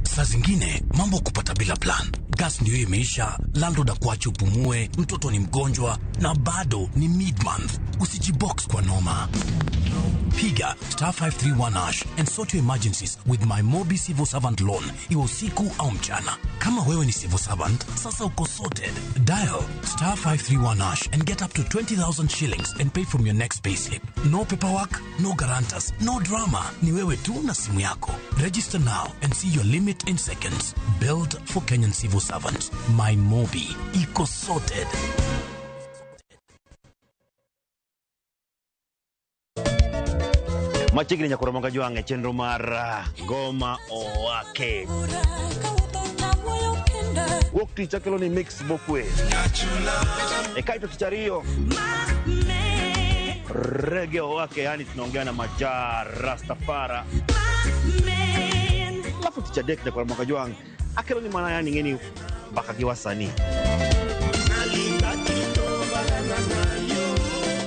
Saa zingine mambo kupata bila plan. Gas ndio imeisha, landlord akuache upumue, mtoto ni mgonjwa na bado ni mid-month. Usijibox kwa noma. Piga star 531 hash and sort your emergencies with my Mobi Civil Servant Loan, iwe usiku au mchana. Kama wewe ni civil servant, sasa uko sorted. Dial star 531 hash and get up to 20,000 shillings and pay from your next payslip. No paperwork, no guarantors, no drama. Ni wewe tu na simu yako. Register now and see your limit in seconds. Build for Kenyan civil servants. My Mobi. Iko sorted. Machiegni nyakoro manga jwang' e chenro mar Ngoma Owake. Wuok tich akelo ni mix mokwe. E kaito tich ariyo Reggae Owake, yani tunaongea na Maja Rastafara. Alafu tich adek nyakoro manga jwang' akelo ni mana yani ng'eni mbaka gi wasanii.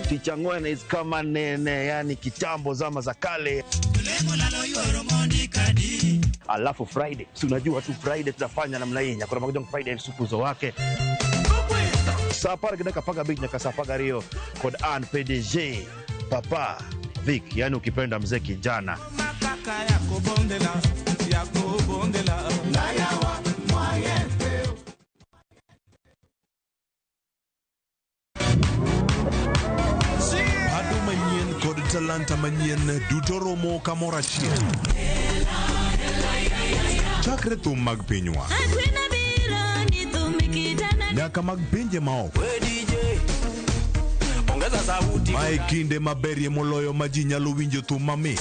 Tich ang'wen is kama nene, yani kitambo zama za kale. Alafu Friday, si unajua tu Friday tutafanya namna hii. Nyakoro manga jwang' Friday supu zo wake. Saa apar gi dakika 15 nyaka saa 12 kod an PDG Papa Vic, yani ukipenda mzee kijana. Bado kata manyien duto romo kamoro achiel. Chakre thum mag pinywa nyaka mag pinje maoko. Mae kinde maberie moloyo ma ji nyalo winjo thum mamit.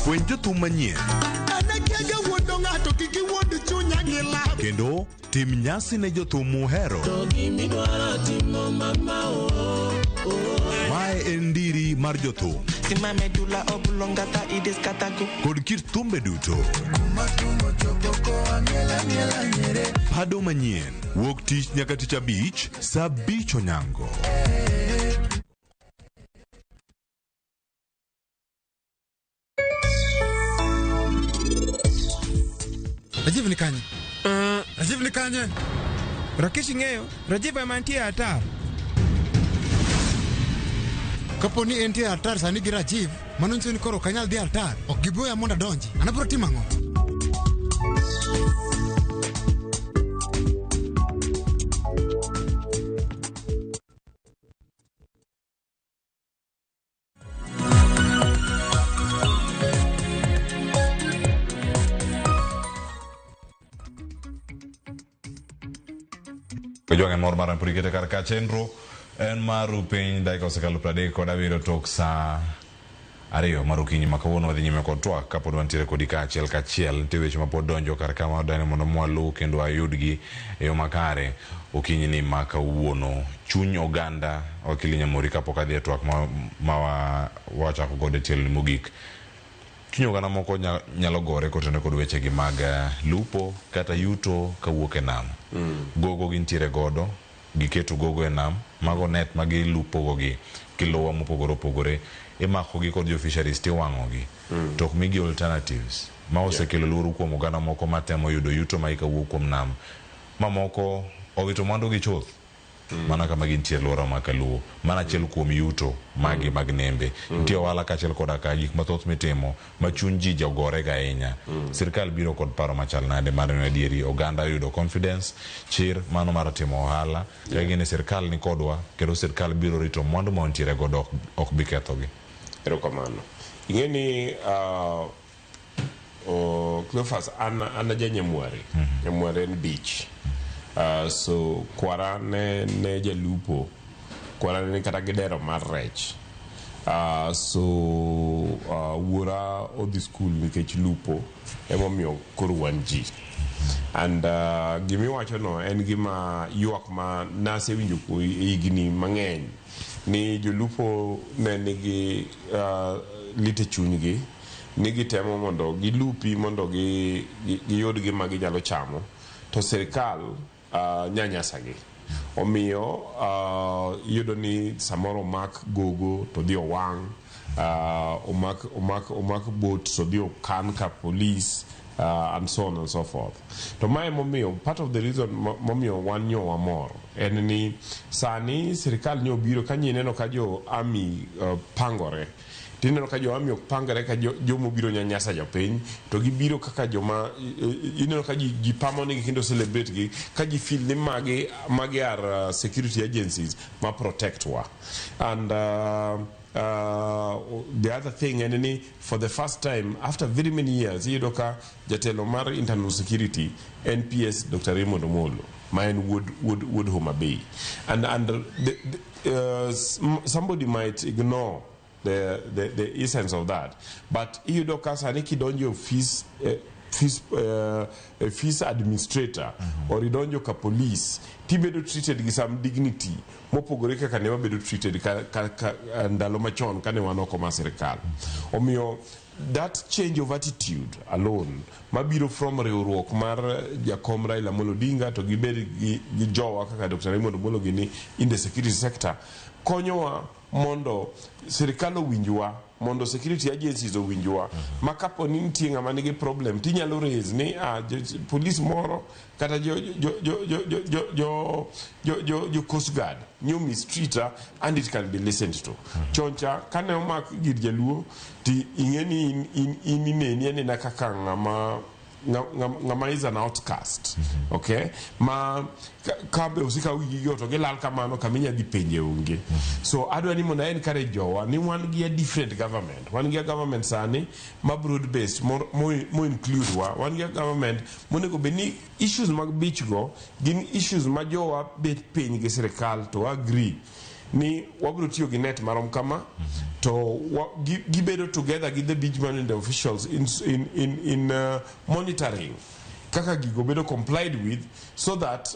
Fweny jothum manyien kendo tim nyasi ne jothum muhero. Mae en ndiri mar jothum kod kit thumbe duto. Pado manyien wuok tich nyaka tich abich saa abich onyango. Rajiv ni kanye? Rajiv ni kanye? Rakesh ing'eyo, Rajiv ema nitie e atar. Kapo ni entie e altar sani gi Rajiv, mano nyiso ni koro ok anyal dhi e altar. Ok giboya mondo adonji. An abiro timo ang'o? Ojwang' en mor mar pod ikete kar ka chenro en mar piny dakika osekalo 37 tok saa 2 mar okinyi ma kawuono wadhi nyime kod twak kapod wantiere kodi ka achiel kachiel. Nitie weche mapod donjo kar ka ma wadwani mondo mwalu kendo wayudgi e yo makare okinyi ni ma kawuono. Chuny oganda Wakili Nyamori kapok adhi e twak ma wachako godo e tielo ni mogik. Chuny oganda moko nyalo gore kotenore kod wechegi mag lupo kata yuto kawuok e nam. Gogo gintiere godo, giketo gogo e nam, mago net ma gilupo go gi kiluwa mopogore opogore, imako gi kod jo fisheries tiwang'o gi. To ok migi alternatives ma osekelo luoro kuom oganda moko matemo yudo yuto ma kawuok kuom nam. Mamoko owito mwandu gi chuth. Mana kama gintie alwora ma Kaluo. Mana achiel kuom yuto magi mag nembe. Nitie ohala kaachiel koda ka gik mathoth mitimo ma chuny ji jogorega ahinya. Sirkal biro kod paro machal nade mar neno adieri oganda oyudo confidence, chir mano mar timo ohala. Ka gini sirkal ni kodwa kendo sirkal biro rito mwandu ma wantiere godo ok bi kethogi. Erokamano. Ing'e ni Cleophas, an aja Nyamware. Nyamware en beach. So kwara ne jalupo, kwara ne kata gi dero mar rech. So wuora odhi skul nikech lupo emomiyo koro wan ji. And gimiwacho no en gima ywak ma nasewinjo higni mang'eny ni jolupo ne nigi lit e chunygi ni gitemo mondo gilupi mondo giyud gima ginyalo chamo to sirikal nyanyasagi. Omiyo iyudo ni samoro omak gogo to dhi owang', omak boat to dhi okan ka police, and so on and so forth. To mae momiyo part of the reason momiyo wan nyo wamor en ni sani sirikal nyo obiro ka nyineno ka jo army pangore. Tineno ka jo army ok pangore ka jomobiro nyanyasa jopiny to gibiro kaka joma ineno ka ji pamo nigi kendo celebrate gi ka ji feel ni magi are security agencies ma protect wa. And the other thing en ni for the first time after very many years iyudo ka jatelo mar internal security NPS Dr. Raymond Omolo ma en wuod Homa Bay. And somebody might ignore the essence of that, but iyudo ka sani kidonjo office fees administrator or idonjo ka police tibedo treated gi some dignity mopogore kaka ne wabedo treated ka ndalo machon kane wan oko mar sirikal. Omiyo that change of attitude alone mabiro from riwruok mar jakom Raila Amolo Odinga to gibed gi jowa kaka Dr. Raymond Omolo gini in the security sector konyowa mondo sirikal owinjwa, mondo security agencies owinjwa. Ma kapo ni nitie ng'ama nigi problem tinyalo raise ni police moro kata jo Coast Guard nyo mistreater and it can be listened to. Choncha kane omak gir jaluo ti ing'e ni in ineni anena kaka ng'ama Ng'ama is an outcast. Okay, ma ka be osekaw gigo to gilal kamano, kama inya dhi penje onge. So adwa ni mondo a encourage jowa ni wan gi a different government, wan gi a government sani ma broad based, mo include wa. Wan gi a government monego bed ni issues mag beach go gin issues ma jowa bet piny gi sirikal to agree ni wabiro tiyo gi net marom kama, to gibedo together gi the beach management officials in monitoring kaka gigo bedo complied with, so that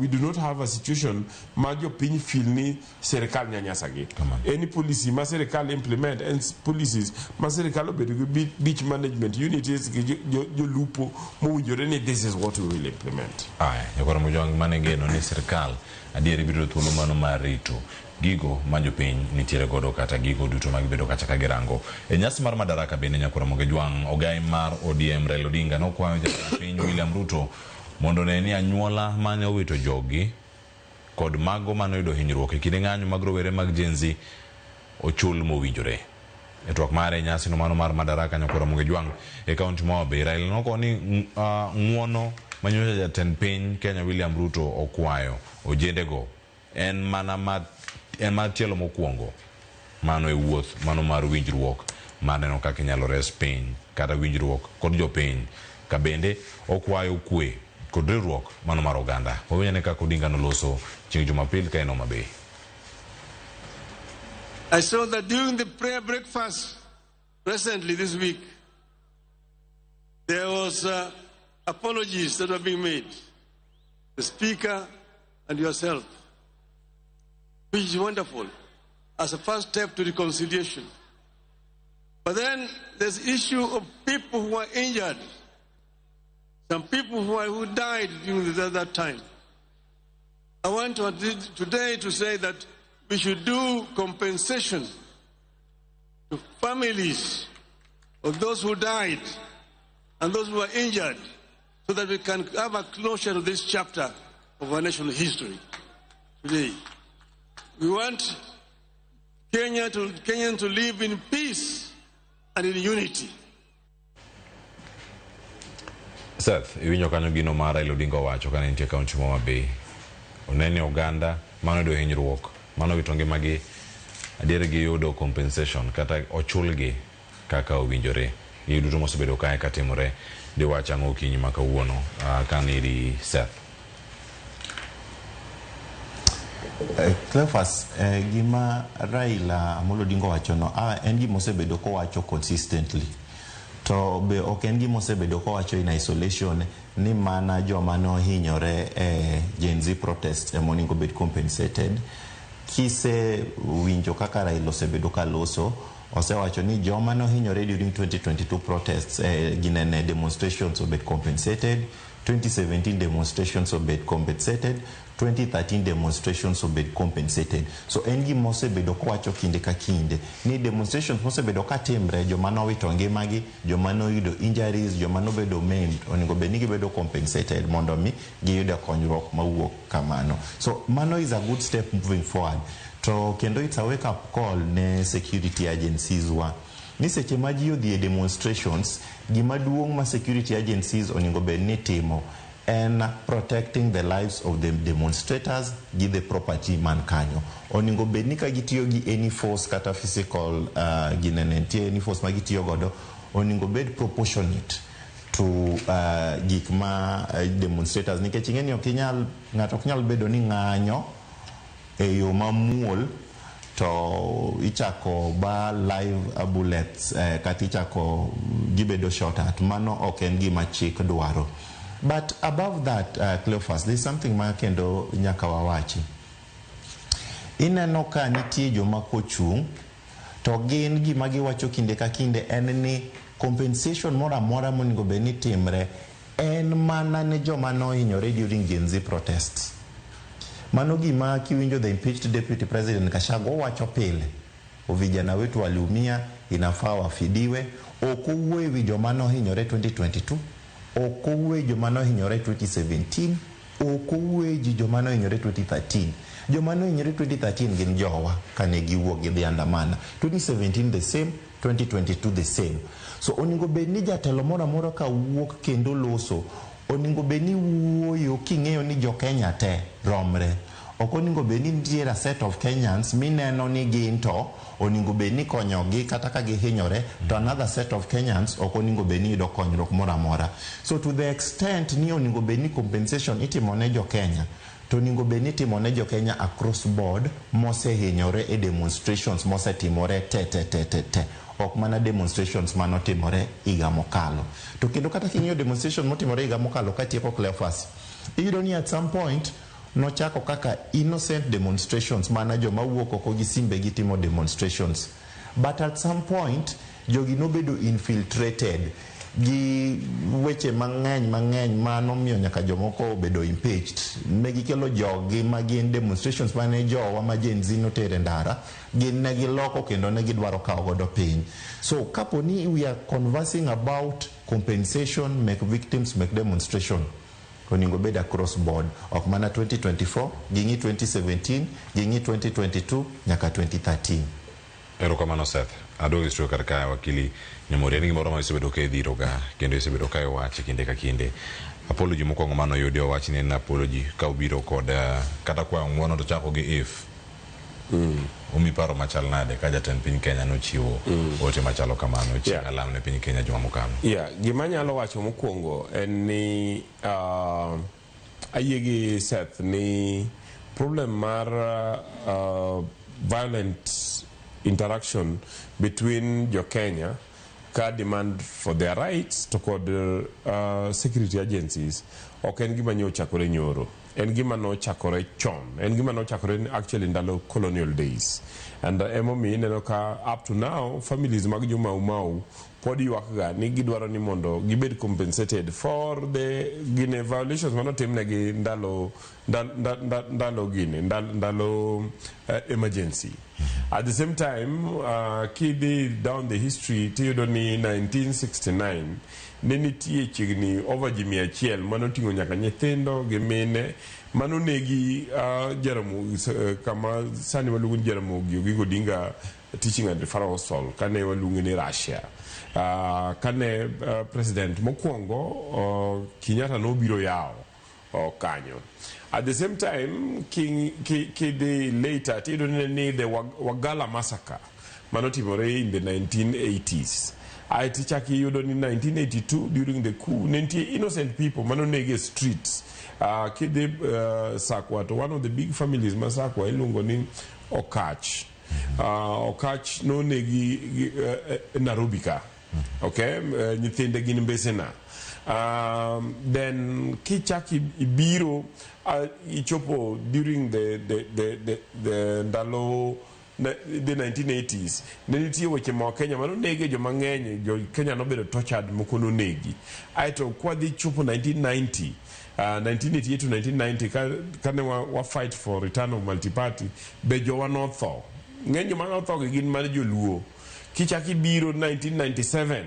we do not have a situation ma jopiny feel ni sirikal nyanyasagi. Any policy ma sirikal implement and policies ma sirikal obedo gi beach management unities gi jolupo mowinjore ni this is what we will implement. Aya, nyakwara Mojwang', mane geno ni sirikal adieri biro thuolo mano mar rito gigo ma jopiny nitiere godo kata gigo duto ma gibedo kacha ka girango. E nyasi mar Madaraka bende, nyakwara Mogejwang', ogai mar ODM Raila Odinga nokwayo jatend piny William Ruto mondo one ni anyuola mane owito joggi kod mago mane oyudo hinyruok e kinde ng'anyo mag rowere mag Gen Z ochul mowinjore. E twak mare e nyasi no mano mar Madaraka, nyakwara Mogejwang', e kaunti ma Homa Bay, Raila nokoni ni ng'uono manyocha jatend piny Kenya William Ruto okwayo ojendego en mana ma en mar tielo mokwongo mano e wuoth mano mar winjruok mar neno kaka inyalo res piny kata winjruok kod jopiny, ka bende okwayo kwe kod riwruok mano mar oganda. Wawinjane kaka Odinga noloso chieng' Jumapil ka en Homa Bay. I saw that during the prayer breakfast recently this week, there was apologies that were being made, the speaker and yourself, which is wonderful as a first step to reconciliation. But then there's issue of people who are injured, some people who died during that time. I want to today to say that we should do compensation to families of those who died and those who were injured, so that we can have a closure to this chapter of our national history today. We want Kenyans to live in peace and in unity. Seth, iwinjo kanyo gino ma Raila Odinga owacho kane nitie kaunti ma Homa Bay. Onene oganda mano yudo hinyruok, mano wito ngimagi, adier giyudo compensation kata ochulgi kaka owinjore. Gigo duto mosebedo kae katimore, diwach ang'o okinyi ma kawuono kaniri Seth? Cleophas, gima Raila Amolo Odinga owachono en gima osebedo kowacho consistently. To be ok en gima osebedo kowacho in isolation ni mana joma nohinyore e Gen Z protest ema onego bed compensated. Kise winjo kaka Raila osebedo kaloso, osewacho ni joma nohinyore during 2022 protests, ginene demonstrations obed compensated, 2017 demonstrations obed compensated, 2013 demonstrations obed compensated. So en gima osebedo kowacho kinde ka kinde ni demonstrations mosebedo katimre, joma nowito ngimagi, joma noyudo injuries, joma nobedo maimed, onego bed ni gibedo compensated mondo mi giyudo konyruok mawuok kamano. So mano is a good step moving forward. To kendo it's a wake up call ne security agencies wa. Ni seche ma ji odhi e demonstrations, gima duong' ma security agencies onego bed ni timo en protecting the lives of the demonstrators gi the property man kanyo. Onego bed ni ka gitiyo gi any force kata physical ginene nitie any force ma gitiyo godo, onego bed proportionate to gik ma demonstrators, nikech ing'e ni ok inyal, ng'ato ok nyal bedo ni ng'anyo e yo mamuol to ichako ba live bullets, kata ichako gibedo shot at. Mano ok en gima chik dwaro. But above that, Cleophas, there is something ma kendo nyaka wawachi. Ineno ka nitie joma kochung' to gin gima giwacho kinde ka kinde en ni compensation moro amora monego bed ni timre en mana ne joma nohinyore during Gen Z protests. Mano gima kiwinjo the impeached deputy president Gachagua wacho pile, vijana wetu waliumia, inafaa wafidiwe. Ok owuoyo ewi joma nohinyore 2022, ok owuoyo joma nohinyore 2017, ok owuoyo ji joma nohinyore 2013. Joma nohinyore 2013 gin jowa kane giwuok gidhi andamana. 2017 the same, 2022 the same. So onego bed ni jatelo moro amora ka wuok kendo loso, onego bed ni wuoyo king'eyo ni jo Kenya te romre. Ok onego bed ni nitiere a set of Kenyans mineno ni gin to onego bed ni konyogi kata ka gihinyore to another set of Kenyans ok onego bed ni yudo konyruok moro amora. So to the extent ni onego bed ni compensation itimo ne jo Kenya, to onego bed ni itimo ne jo Kenya across board mosehinyore e demonstrations mosetimore te te te te te. Ok mana demonstrations manotimore higa mokalo. To kendo kata king'iyo demonstration motimore higa mokalo katieko Cleophas, iyudo ni at some point nochako kaka innocent demonstrations mana joma wuok oko gi simbe gitimo demonstrations. But at some point jogi nobedo infiltrated gi weche mang'eny mang'eny manomiyo nyaka jomoko obedo impeached. Ne gikelo jogi ma gin demonstrations mane jowa ma Gen Z notere ndara, gin ne giloko kendo ne gidwaro kawo godo piny. So kapo ni we are conversing about compensation, make victims, make demonstration, onego bed across board, ok mana 2024, ging'i 2017, ging'i 2022 nyaka 2013. Erokamano Seth. Aduogo e studio kar kae wakili Nyamori, en gimoro ma isebedo ka idhiro ga kendo isebedo ka iwache kinde ka kinde. Apology mokwongo mane oyudi owach ni en apology ka obiro kod kata kwayo ng'uono to chako gi if. Umi paro machal nade ka jatend piny Kenya nochiwo ote machalo kamano chieng' alam ne piny Kenya juma mokalo? Yeah, gima anyalo wacho mokwongo en ni ayie gi Seth ni problem mar violent interaction between jo Kenya ka demand for their rights to kod security agencies ok en gima nyo ochakore nyoro. En gima nochakore chon. En gima nochakore actually ndalo colonial days. And emomiyo ineno ka up to now families mag jo Mau Mau pod ywak ga ni gidwaro ni mondo gibed compensated for the gine violations manotimnegi ndalo ndalo gine ndalo emergency. At the same time, kidhi down the history tiyudo ni 1969 ne nitie chiegni over ji 100 manoting'o nyaka nyithindo gi mine manonegi Jaramogi kama sani waluongo ni Jaramogi Oginga Odinga Teaching and Referral Hospital kane waluonge ni Russia. Kane president mokwongo Kenyatta nobiro yawo kanyo. At the same time, kidhi later tiyudo ni the Wagala massacre manotimore in the 1980s. Ae tichak iyudo ni 1982 during the coup ne nitie innocent people manonegi e streets. Kidhi Sakwa to one of the big families ma Sakwa iluongo ni Okach. Okach nonegi Nairobi ka. Okay, nyithinde gin mbesena. Then kichak ibiro ichopo during the ndalo the 1980s ne nitie weche ma Kenya manonege joma ng'eny, jo Kenya nobedo tortured, moko nonegi. Aeto kwadhi chopo 1990 1988 to 1990 kane wa fight for return of multi-party be jowa notho. Ng'eny joma notho gi gin mar joluo. Kichak ibiro 1997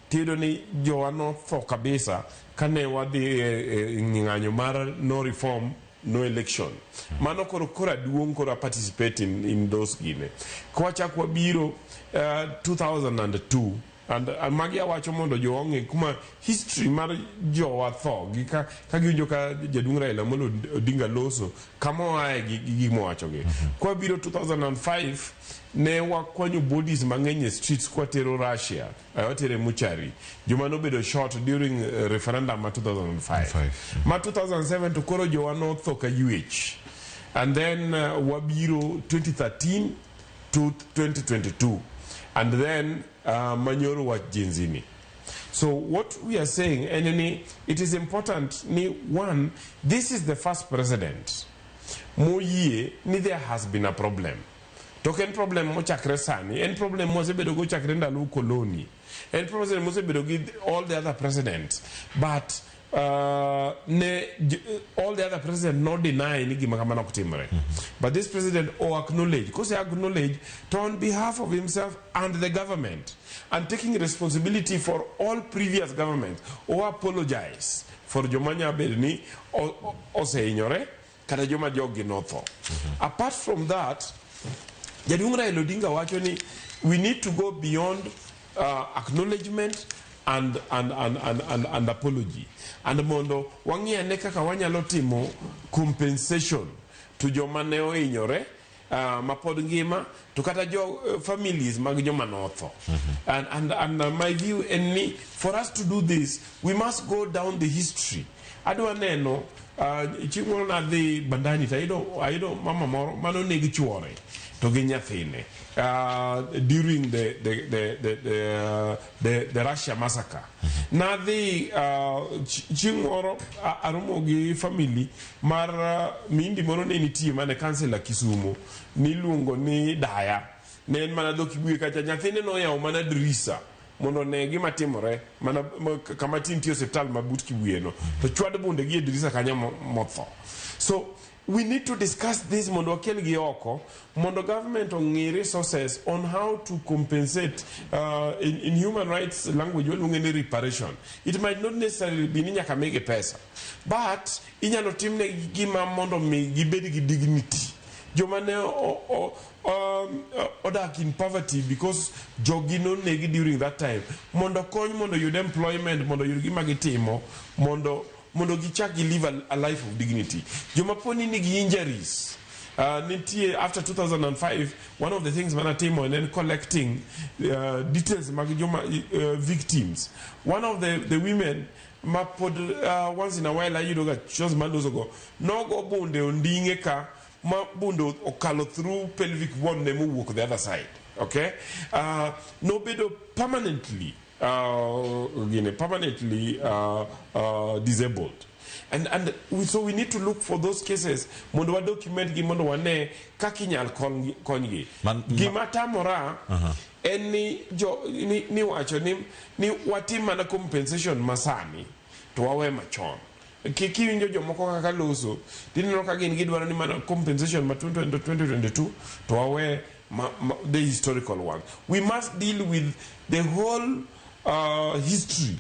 tiyudo ni jowa notho kabisa kane wadhi e ng'anyo mar no reform no election. Mano koro kora duong' koro participate in those gine. Kwachak wabiro 2002 and magi awacho mondo jowa ong'e kuma history mar jowa tho gi ka giwinjo ka jaduong' Raila Amolo Odinga loso kama oaye gi gik mowachogi. Kwabiro 2005 ne wakwanyo bodies mang'eny e streets kwatero Russia, watere mochari. Joma nobedo shot during referendum ma 2005. Ma 2007 to koro jowa notho ka ywech. And then wabiro 2013 to 2022. And then manyoro wach Gen Z ni. So what we are saying, and it is important, ni one, this is the first president moyie ni there has been a problem. To ok en problem mochakre sani, en problem mosebedo go chakre ndalo koloni. En problem mosebedo gi all the other presidents. But ne all the other presidents no deny ni gima kamano ok timre. But this president o acknowledge, kose acknowledge to on behalf of himself and the government, and taking responsibility for all previous governments, o apologize for joma nya bedo ni osehinyore kata joma joggi notho. Apart from that, jaduong' Raila Odinga wacho ni we need to go beyond acknowledgement and apology and mondo wang'i ane kaka wanyalo timo compensation to joma ne ohinyore mapod ngima to kata jo families mag joma notho. And my view en ni for us to do this, we must go down the history. Adwa neno chieng' moro nadhi Bandani to ayudo mama moro manoneg chuore to gi nyathine during the Russia massacre. Nadhi chieng' moro aromo gi family mar mindi moro ne nitie mane kansela Kisumo niluongo ni Daya. Ne en mana dho Kibuye kacha, nyathine noyawo mana dirisa mondo one gima timore mana kama ti nitie osiptal ma but Kibuye no to chwad bunde gi e dirisa kanyo motho. So we need to discuss this mondo wakel gi oko mondo government ong'i resources on how to compensate. In human rights language waluonge ni reparation. It might not necessarily be ni nyaka migi pesa, but inyalo timne gima mondo mi gibed gi dignity. Joma ne odak in poverty because jogi nonegi during that time, mondo kony mondo yud employment, mondo yud gima gitimo, mondo gichak gi live a life of dignity. Joma poni nigi injuries, nitie after 2005, one of the things manatimo and then collecting details mag joma victims. One of the women ma pod once in a while ayudo ga shows malosogo, nogo bunde onding'e ka ma bunde okalo through pelvic bone ne mowuok the other side, okay? Nobedo permanently gine, permanently disabled. And so we need to look for those cases mondo wa document gi mondo wane kaka inyal konygi. Gima tamora en ni jo ni wacho ni watim mana compensation masani to wawe machon. Kiwinjo jomoko kaka loso, tineno ka gin gidwaro ni mana compensation ma 2022 to wawe the historical one. We must deal with the whole history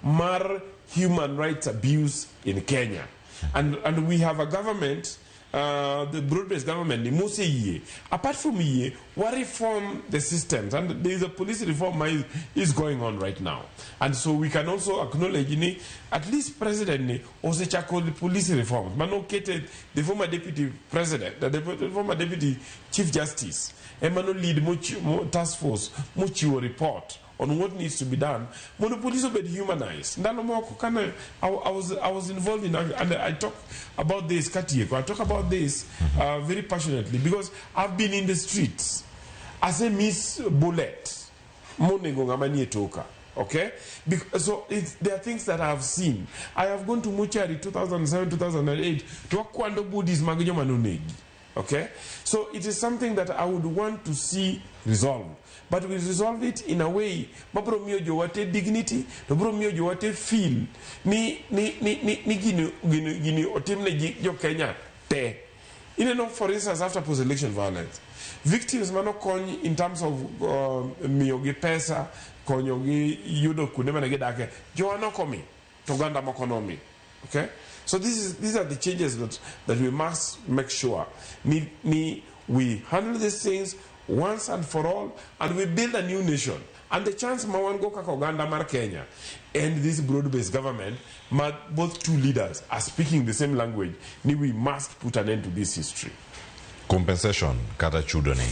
mar human rights abuse in Kenya. And we have a government, the broad-based government, ni moseyie. Apart from yie, we reform the systems, and there is a police reform is going on right now. And so we can also acknowledge ni, at least President ni osechako police reforms. Mano kete the former deputy president, the former deputy chief justice, emano lead mo task force mochiwo report on what needs to be done mondo police obed humanized. Ndalo moko kane I was involved in, and I talk about this katieko, I talk about this very passionately because I've been in the streets as a miss bullet monego ng'ama nie toka. Okay, so there are things that I have seen. I have gone to mortuary 2007, 2008 to akwando bodies mag joma nonegi. Okay, so it is something that I would want to see resolved, but we resolve it in a way mabro miyo jowate dignity to bro miyo jowate feel ni gini otimne jo Kenya te. Ineno, for instance, after post-election violence, victims manokony in terms of miyogi pesa, konyogi yudo kuonde mane gidake, jowa nokomi to oganda moko nomi. Okay, so these are the changes that we must make sure ni we handle these things once and for all and we build a new nation. And the chance ma wan go kaka oganda mar Kenya and this broad-based government ma both two leaders are speaking the same language ni we must put an end to this history. Compensation kata chudo ni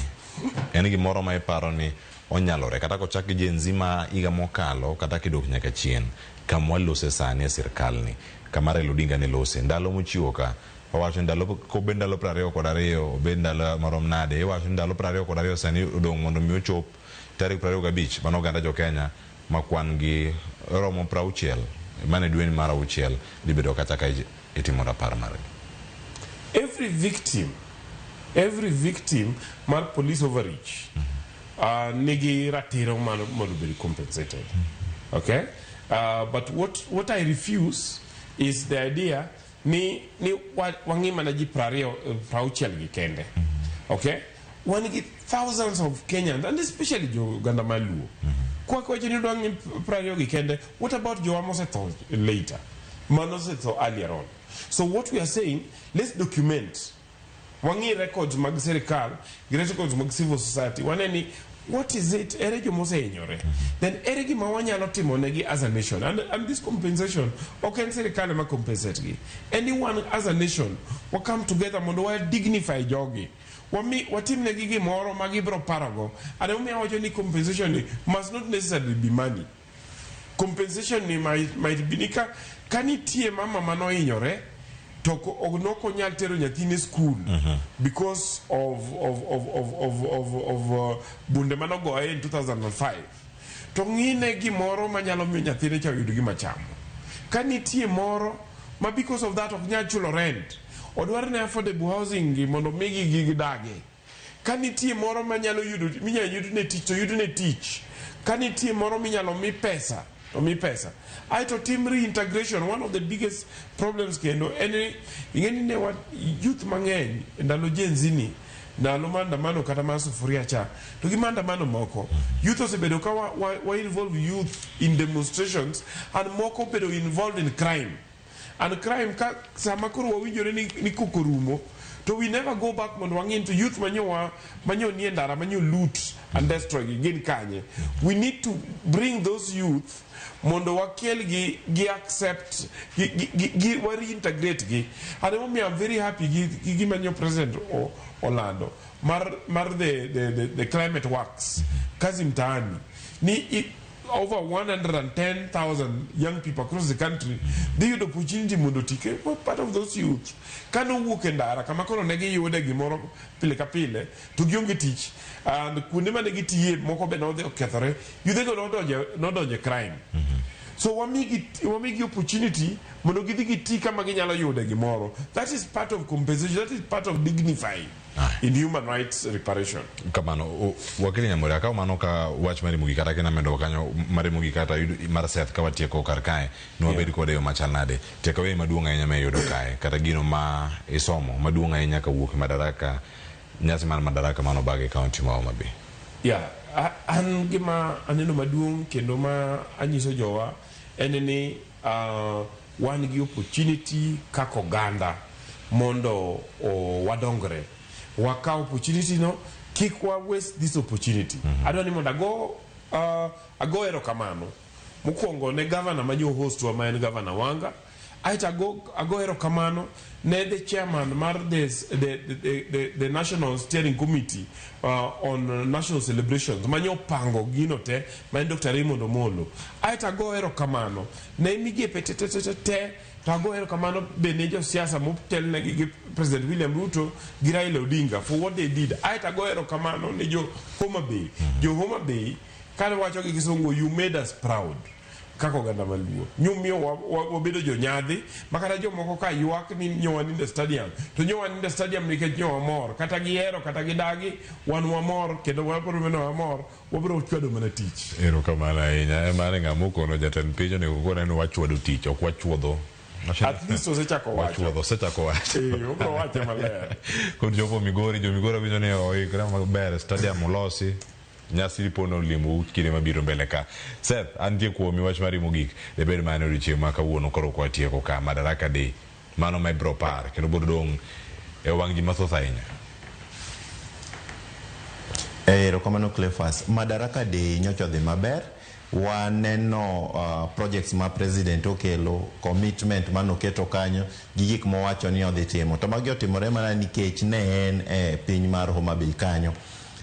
en gimoro ma iparo ni onyalore kata kochak gi Gen Z ma higa mokalo kata kidok nyaka chien kama walose sani e sirkal ni kama Raila Odinga ne lose ndalo mochiwo ka owacho ni ndalo kobed ndalo 22 obed ndalo marom nade, iwacho ni ndalo 22 sani odong' mondo mi ochop tarik 25 mano oganda jo Kenya ma kwan gi romo 60 mane dwe mar auchiel dhi bedo kata ka itimo rapar margi. Every victim mar police overreach nigi ratiro mar mondo obed compensated. Okay, but what I refuse is the idea ni wang'i mana ji 20 60 gi kende. Okay, wan gi thousands of Kenyans and especially jo oganda mar Luo. Kwa wacho ni dwang' ni 20 gi kende, what about jowa mosetho later, manosetho earlier on? So what we are saying, let's document, wang'i records mag sirikal gi records mag civil society, wane ni What is it? Ere joma osehinyore? Then ere gima wanyalo timo negi as a nation? And this compensation, ok en sirikal ema compensate gi. Anyone as a nation, wa come together mondo wa dignify jogi. Wami, watim negi gimoro ma gibiro parogo. And emomiyo awacho ni compensation ni must not necessarily be money. Compensation ni might be ni ka nitie mama manohinyore to ok nokonyal tero nyathine school because of bunde manogoye in 2005, to ng'ine gimoro manyalo miyo nyathine cha oyud gima chamo. Ka nitie moro ma because of that ok nyal chulo rent, odwar ne affordable housing gi mondo migi gidage. Ka nitie moro manyalo yudo, minyalo yud ne tich, to yud ne tich. Ka nitie moro minyalo mi pesa, to mi pesa. Aeto tim reintegration. One of the biggest problems kendo en ni ing'e ni ne wa youth mang'eny e ndalo Gen Z ni, ndalo maandamano kata mar sufuria cha to gi maandamano moko, youth osebedo ka wa involve youth in demonstrations and moko obedo involved in crime. And crime ka sama koro wawinjore ni koko rumo, to we never go back mondo wang'i to youth manyo manyo nie ndara, manyo loot and destroy gi gin kanye. We need to bring those youth mondo wakel gi, gi accept gi wa reintegrate gi. And emomiyo I'm very happy gi gima nyo president olando mar the climate works, Kazi Mtaani, ni over 110,000 young people across the country dhi yudo opportunity mondo oti. Part of those youth kanowuok e ndara kama koro ne giyude gimoro pile ka pile to gionge tich, and kuonde mane gitiye moko be nodhi okethore, yudhego nodonjo e crime. So wamigi opportunity mondo gidhi giti kama ginyalo yude gimoro. That is part of compensation, that is part of dignifying in human rights reparation. Kamano, wakili Nyamori, akawo mano ka wach mari mogik, kata kina medo kanyo mari mogik kata mar Seth ka watieko kar kae ni wabed kode e yo machal nade. Takeaway maduong' ahinya ma iyudo kae kata gino ma isomo maduong' ahinya kawuok e Madaraka, nyasi mar Madaraka mano bag e kaunti ma Homa Bay? Yeah, an gima aneno maduong' kendo ma anyiso jowa en ni wan gi opportunity kaka oganda mondo wadongre. Wakaw opportunity no, kik wa waste this opportunity. Adwa ni mondo ago erokamano mokwongo ne gavana manyo host wa ma en Gavana Wanga. Aeto ago erokamano ne the chairman mar the National Steering Committee on National Celebrations manyo pango gino te, ma en Dr. Raymond Omolo. Aeto ago erokamano ne migepe te te te te te, to ago erokamano be ne josiasa motelnegi gi President William Ruto gi Raila Odinga for what they did. Aeto ago erokamano ne jo Homa Bay. Jo Homa Bay, kane wacho gi kisungu, you made us proud kaka oganda maluo. Nyumiyo wabedo jonyadhi ma kata jomoko ka ywak ni nyowa nindo e stadium, to nyowa nindo e stadium nikech nyowa mor, kata gihero kata gidagi, wan wamor kendo wabiro bedo wamor, wabiro chwado mana tich. Erokamano ahinya. Ema ni ng'ama okono jatend piny onego okone ni wachwado tich, ok wachuodho. At least osechako wacho. Wachuodho, osechako wacho. Eh, obiro wache maler. Kod chopo Migori, jo Migori winjo ni oikre maber, stadium olosi, nyasi dipo nolimo kinde mabiro mbele ka. Seth, antie kuomi wach mari mogik, debed mane odiochieng' ma kawuono koro kwatieko ka Madaraka Day, mano ma ibiro par kendo biro dong' e wang' ji mathoth ahinya. Erokamano, Cleophas. Madaraka Day nyocha odhi maber. Waneno projects ma president okelo, commitment manoketo kanyo gi gik mowacho ni odhi timo. To magi otimore mana nikech ne en e piny mar Homa Bay kanyo.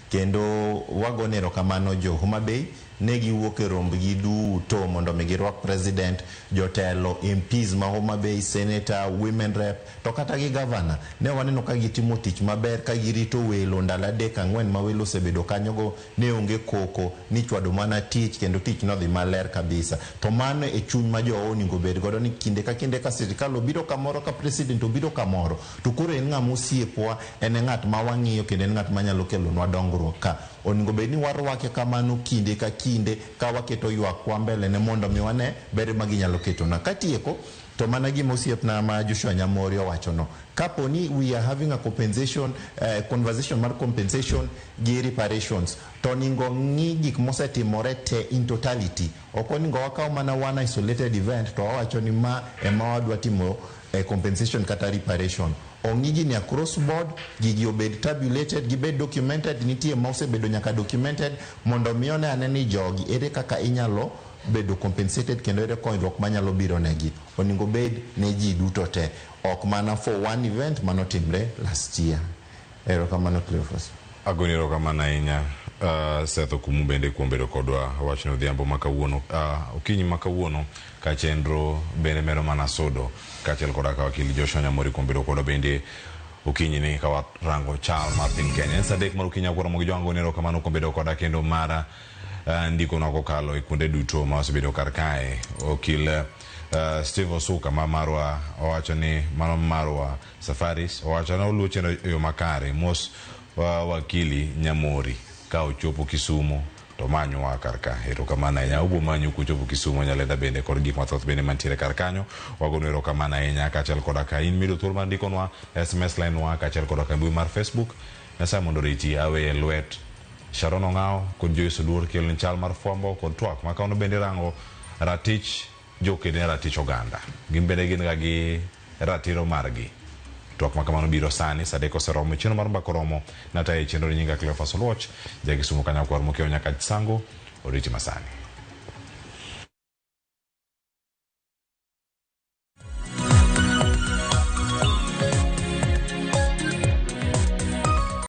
Kendo wagone erokamano jo Homa Bay, ne giwuok e rombgi duto mondo mi girwak president, jotelo, MPs ma Homa Bay, senator, women rep, to kata gi governor. Ne waneno ka gitimo tich maber ka girito welo ndalo 3 4 ma welo osebedo kanyogo, ne onge koko ni chwado mana tich, kendo tich nodhi maler kabisa. To mano e chuny ma jowa onego bed godo ni kinde ka kinde ka sirikal obiro kamoro, ka president obiro kamoro, to koro en ng'ama osiepwa, en e ng'at ma wang'iyo kendo en ng'at manyalo kelonwa dongruok ka. Onego bed ni warwake kamano kinde ka kinde ka waketo ywakwa mbele ne mondo mi wane ber ma ginyalo ketona. Katieko, To mana gima osiepna ma Joshua Nyamori owachono, kapo ni we are having a compensation conversation mar compensation gi reparations, to onego ng'i gik mosetimore te in totality. Ok onego wakaw mana one isolated event to wawacho ni ma ema wadwa timo compensation kata reparation. Ong'i gini across board, gigi obed tabulated, gibed documented, nitie ma osebedo nyaka documented mondo mi one ane ni jogi ere kaka inyalo bedo compensated kendo ere konyruok manyalo biro negi. Onego bed ne ji duto te, ok mana for one event manotimre last year. Erokamano, Cleophas. Agoni erokamano ahinya, Seth Okumu bende kuom bedo kodwa wachno odhiambo ma kawuono, okinyi ma kawuono ka chenro bende medo mana sudo, kaachiel koda ka wakili Joshua Nyamori kuom bedo kodwa bende okinyi ni ka warango chal mar piny Kenya. En sa 3 mar okinyi akoro mogi jwango ni erokamano kuom bedo koda kendo mara ndikonwa kokalo e kuonde duto ma wasebedo kar kae. Okil Steve Osuka ma marwa owacho ni mano marwa Safaris owacho ni oluwo chenro e yo makare. Mos wakili Nyamori ka ochopo Kisumu to manywa kar ka. Erokamano ahinya. Obo manyu kuchopo Kisumu Nyalenda bende kod gik mathoth bende mantiere kar kanyo. Wagono erokamano ahinya kaachiel koda ka in miyudo thuolo mar ndikonwa SMS line wa kaachiel koda ka mbui mar Facebook. Nyasaye mondo oriti aweye lwet Sharon Ong'aw kod Joyce Oduor kelo ni chal mar fwambo kod twak ma kawuono bende rango ratich joked ne ratich oganda. Gin bende gin ga gi ratiro margi. Twak ma kamano biro sani, sa 3 oseromo, chenro mar mbaka oromo, natayo e chenro ni nyinga Cleophas Oluoch, ja Kisumu Kanyakwar Mokiewo nyaka Sango, oriti masani.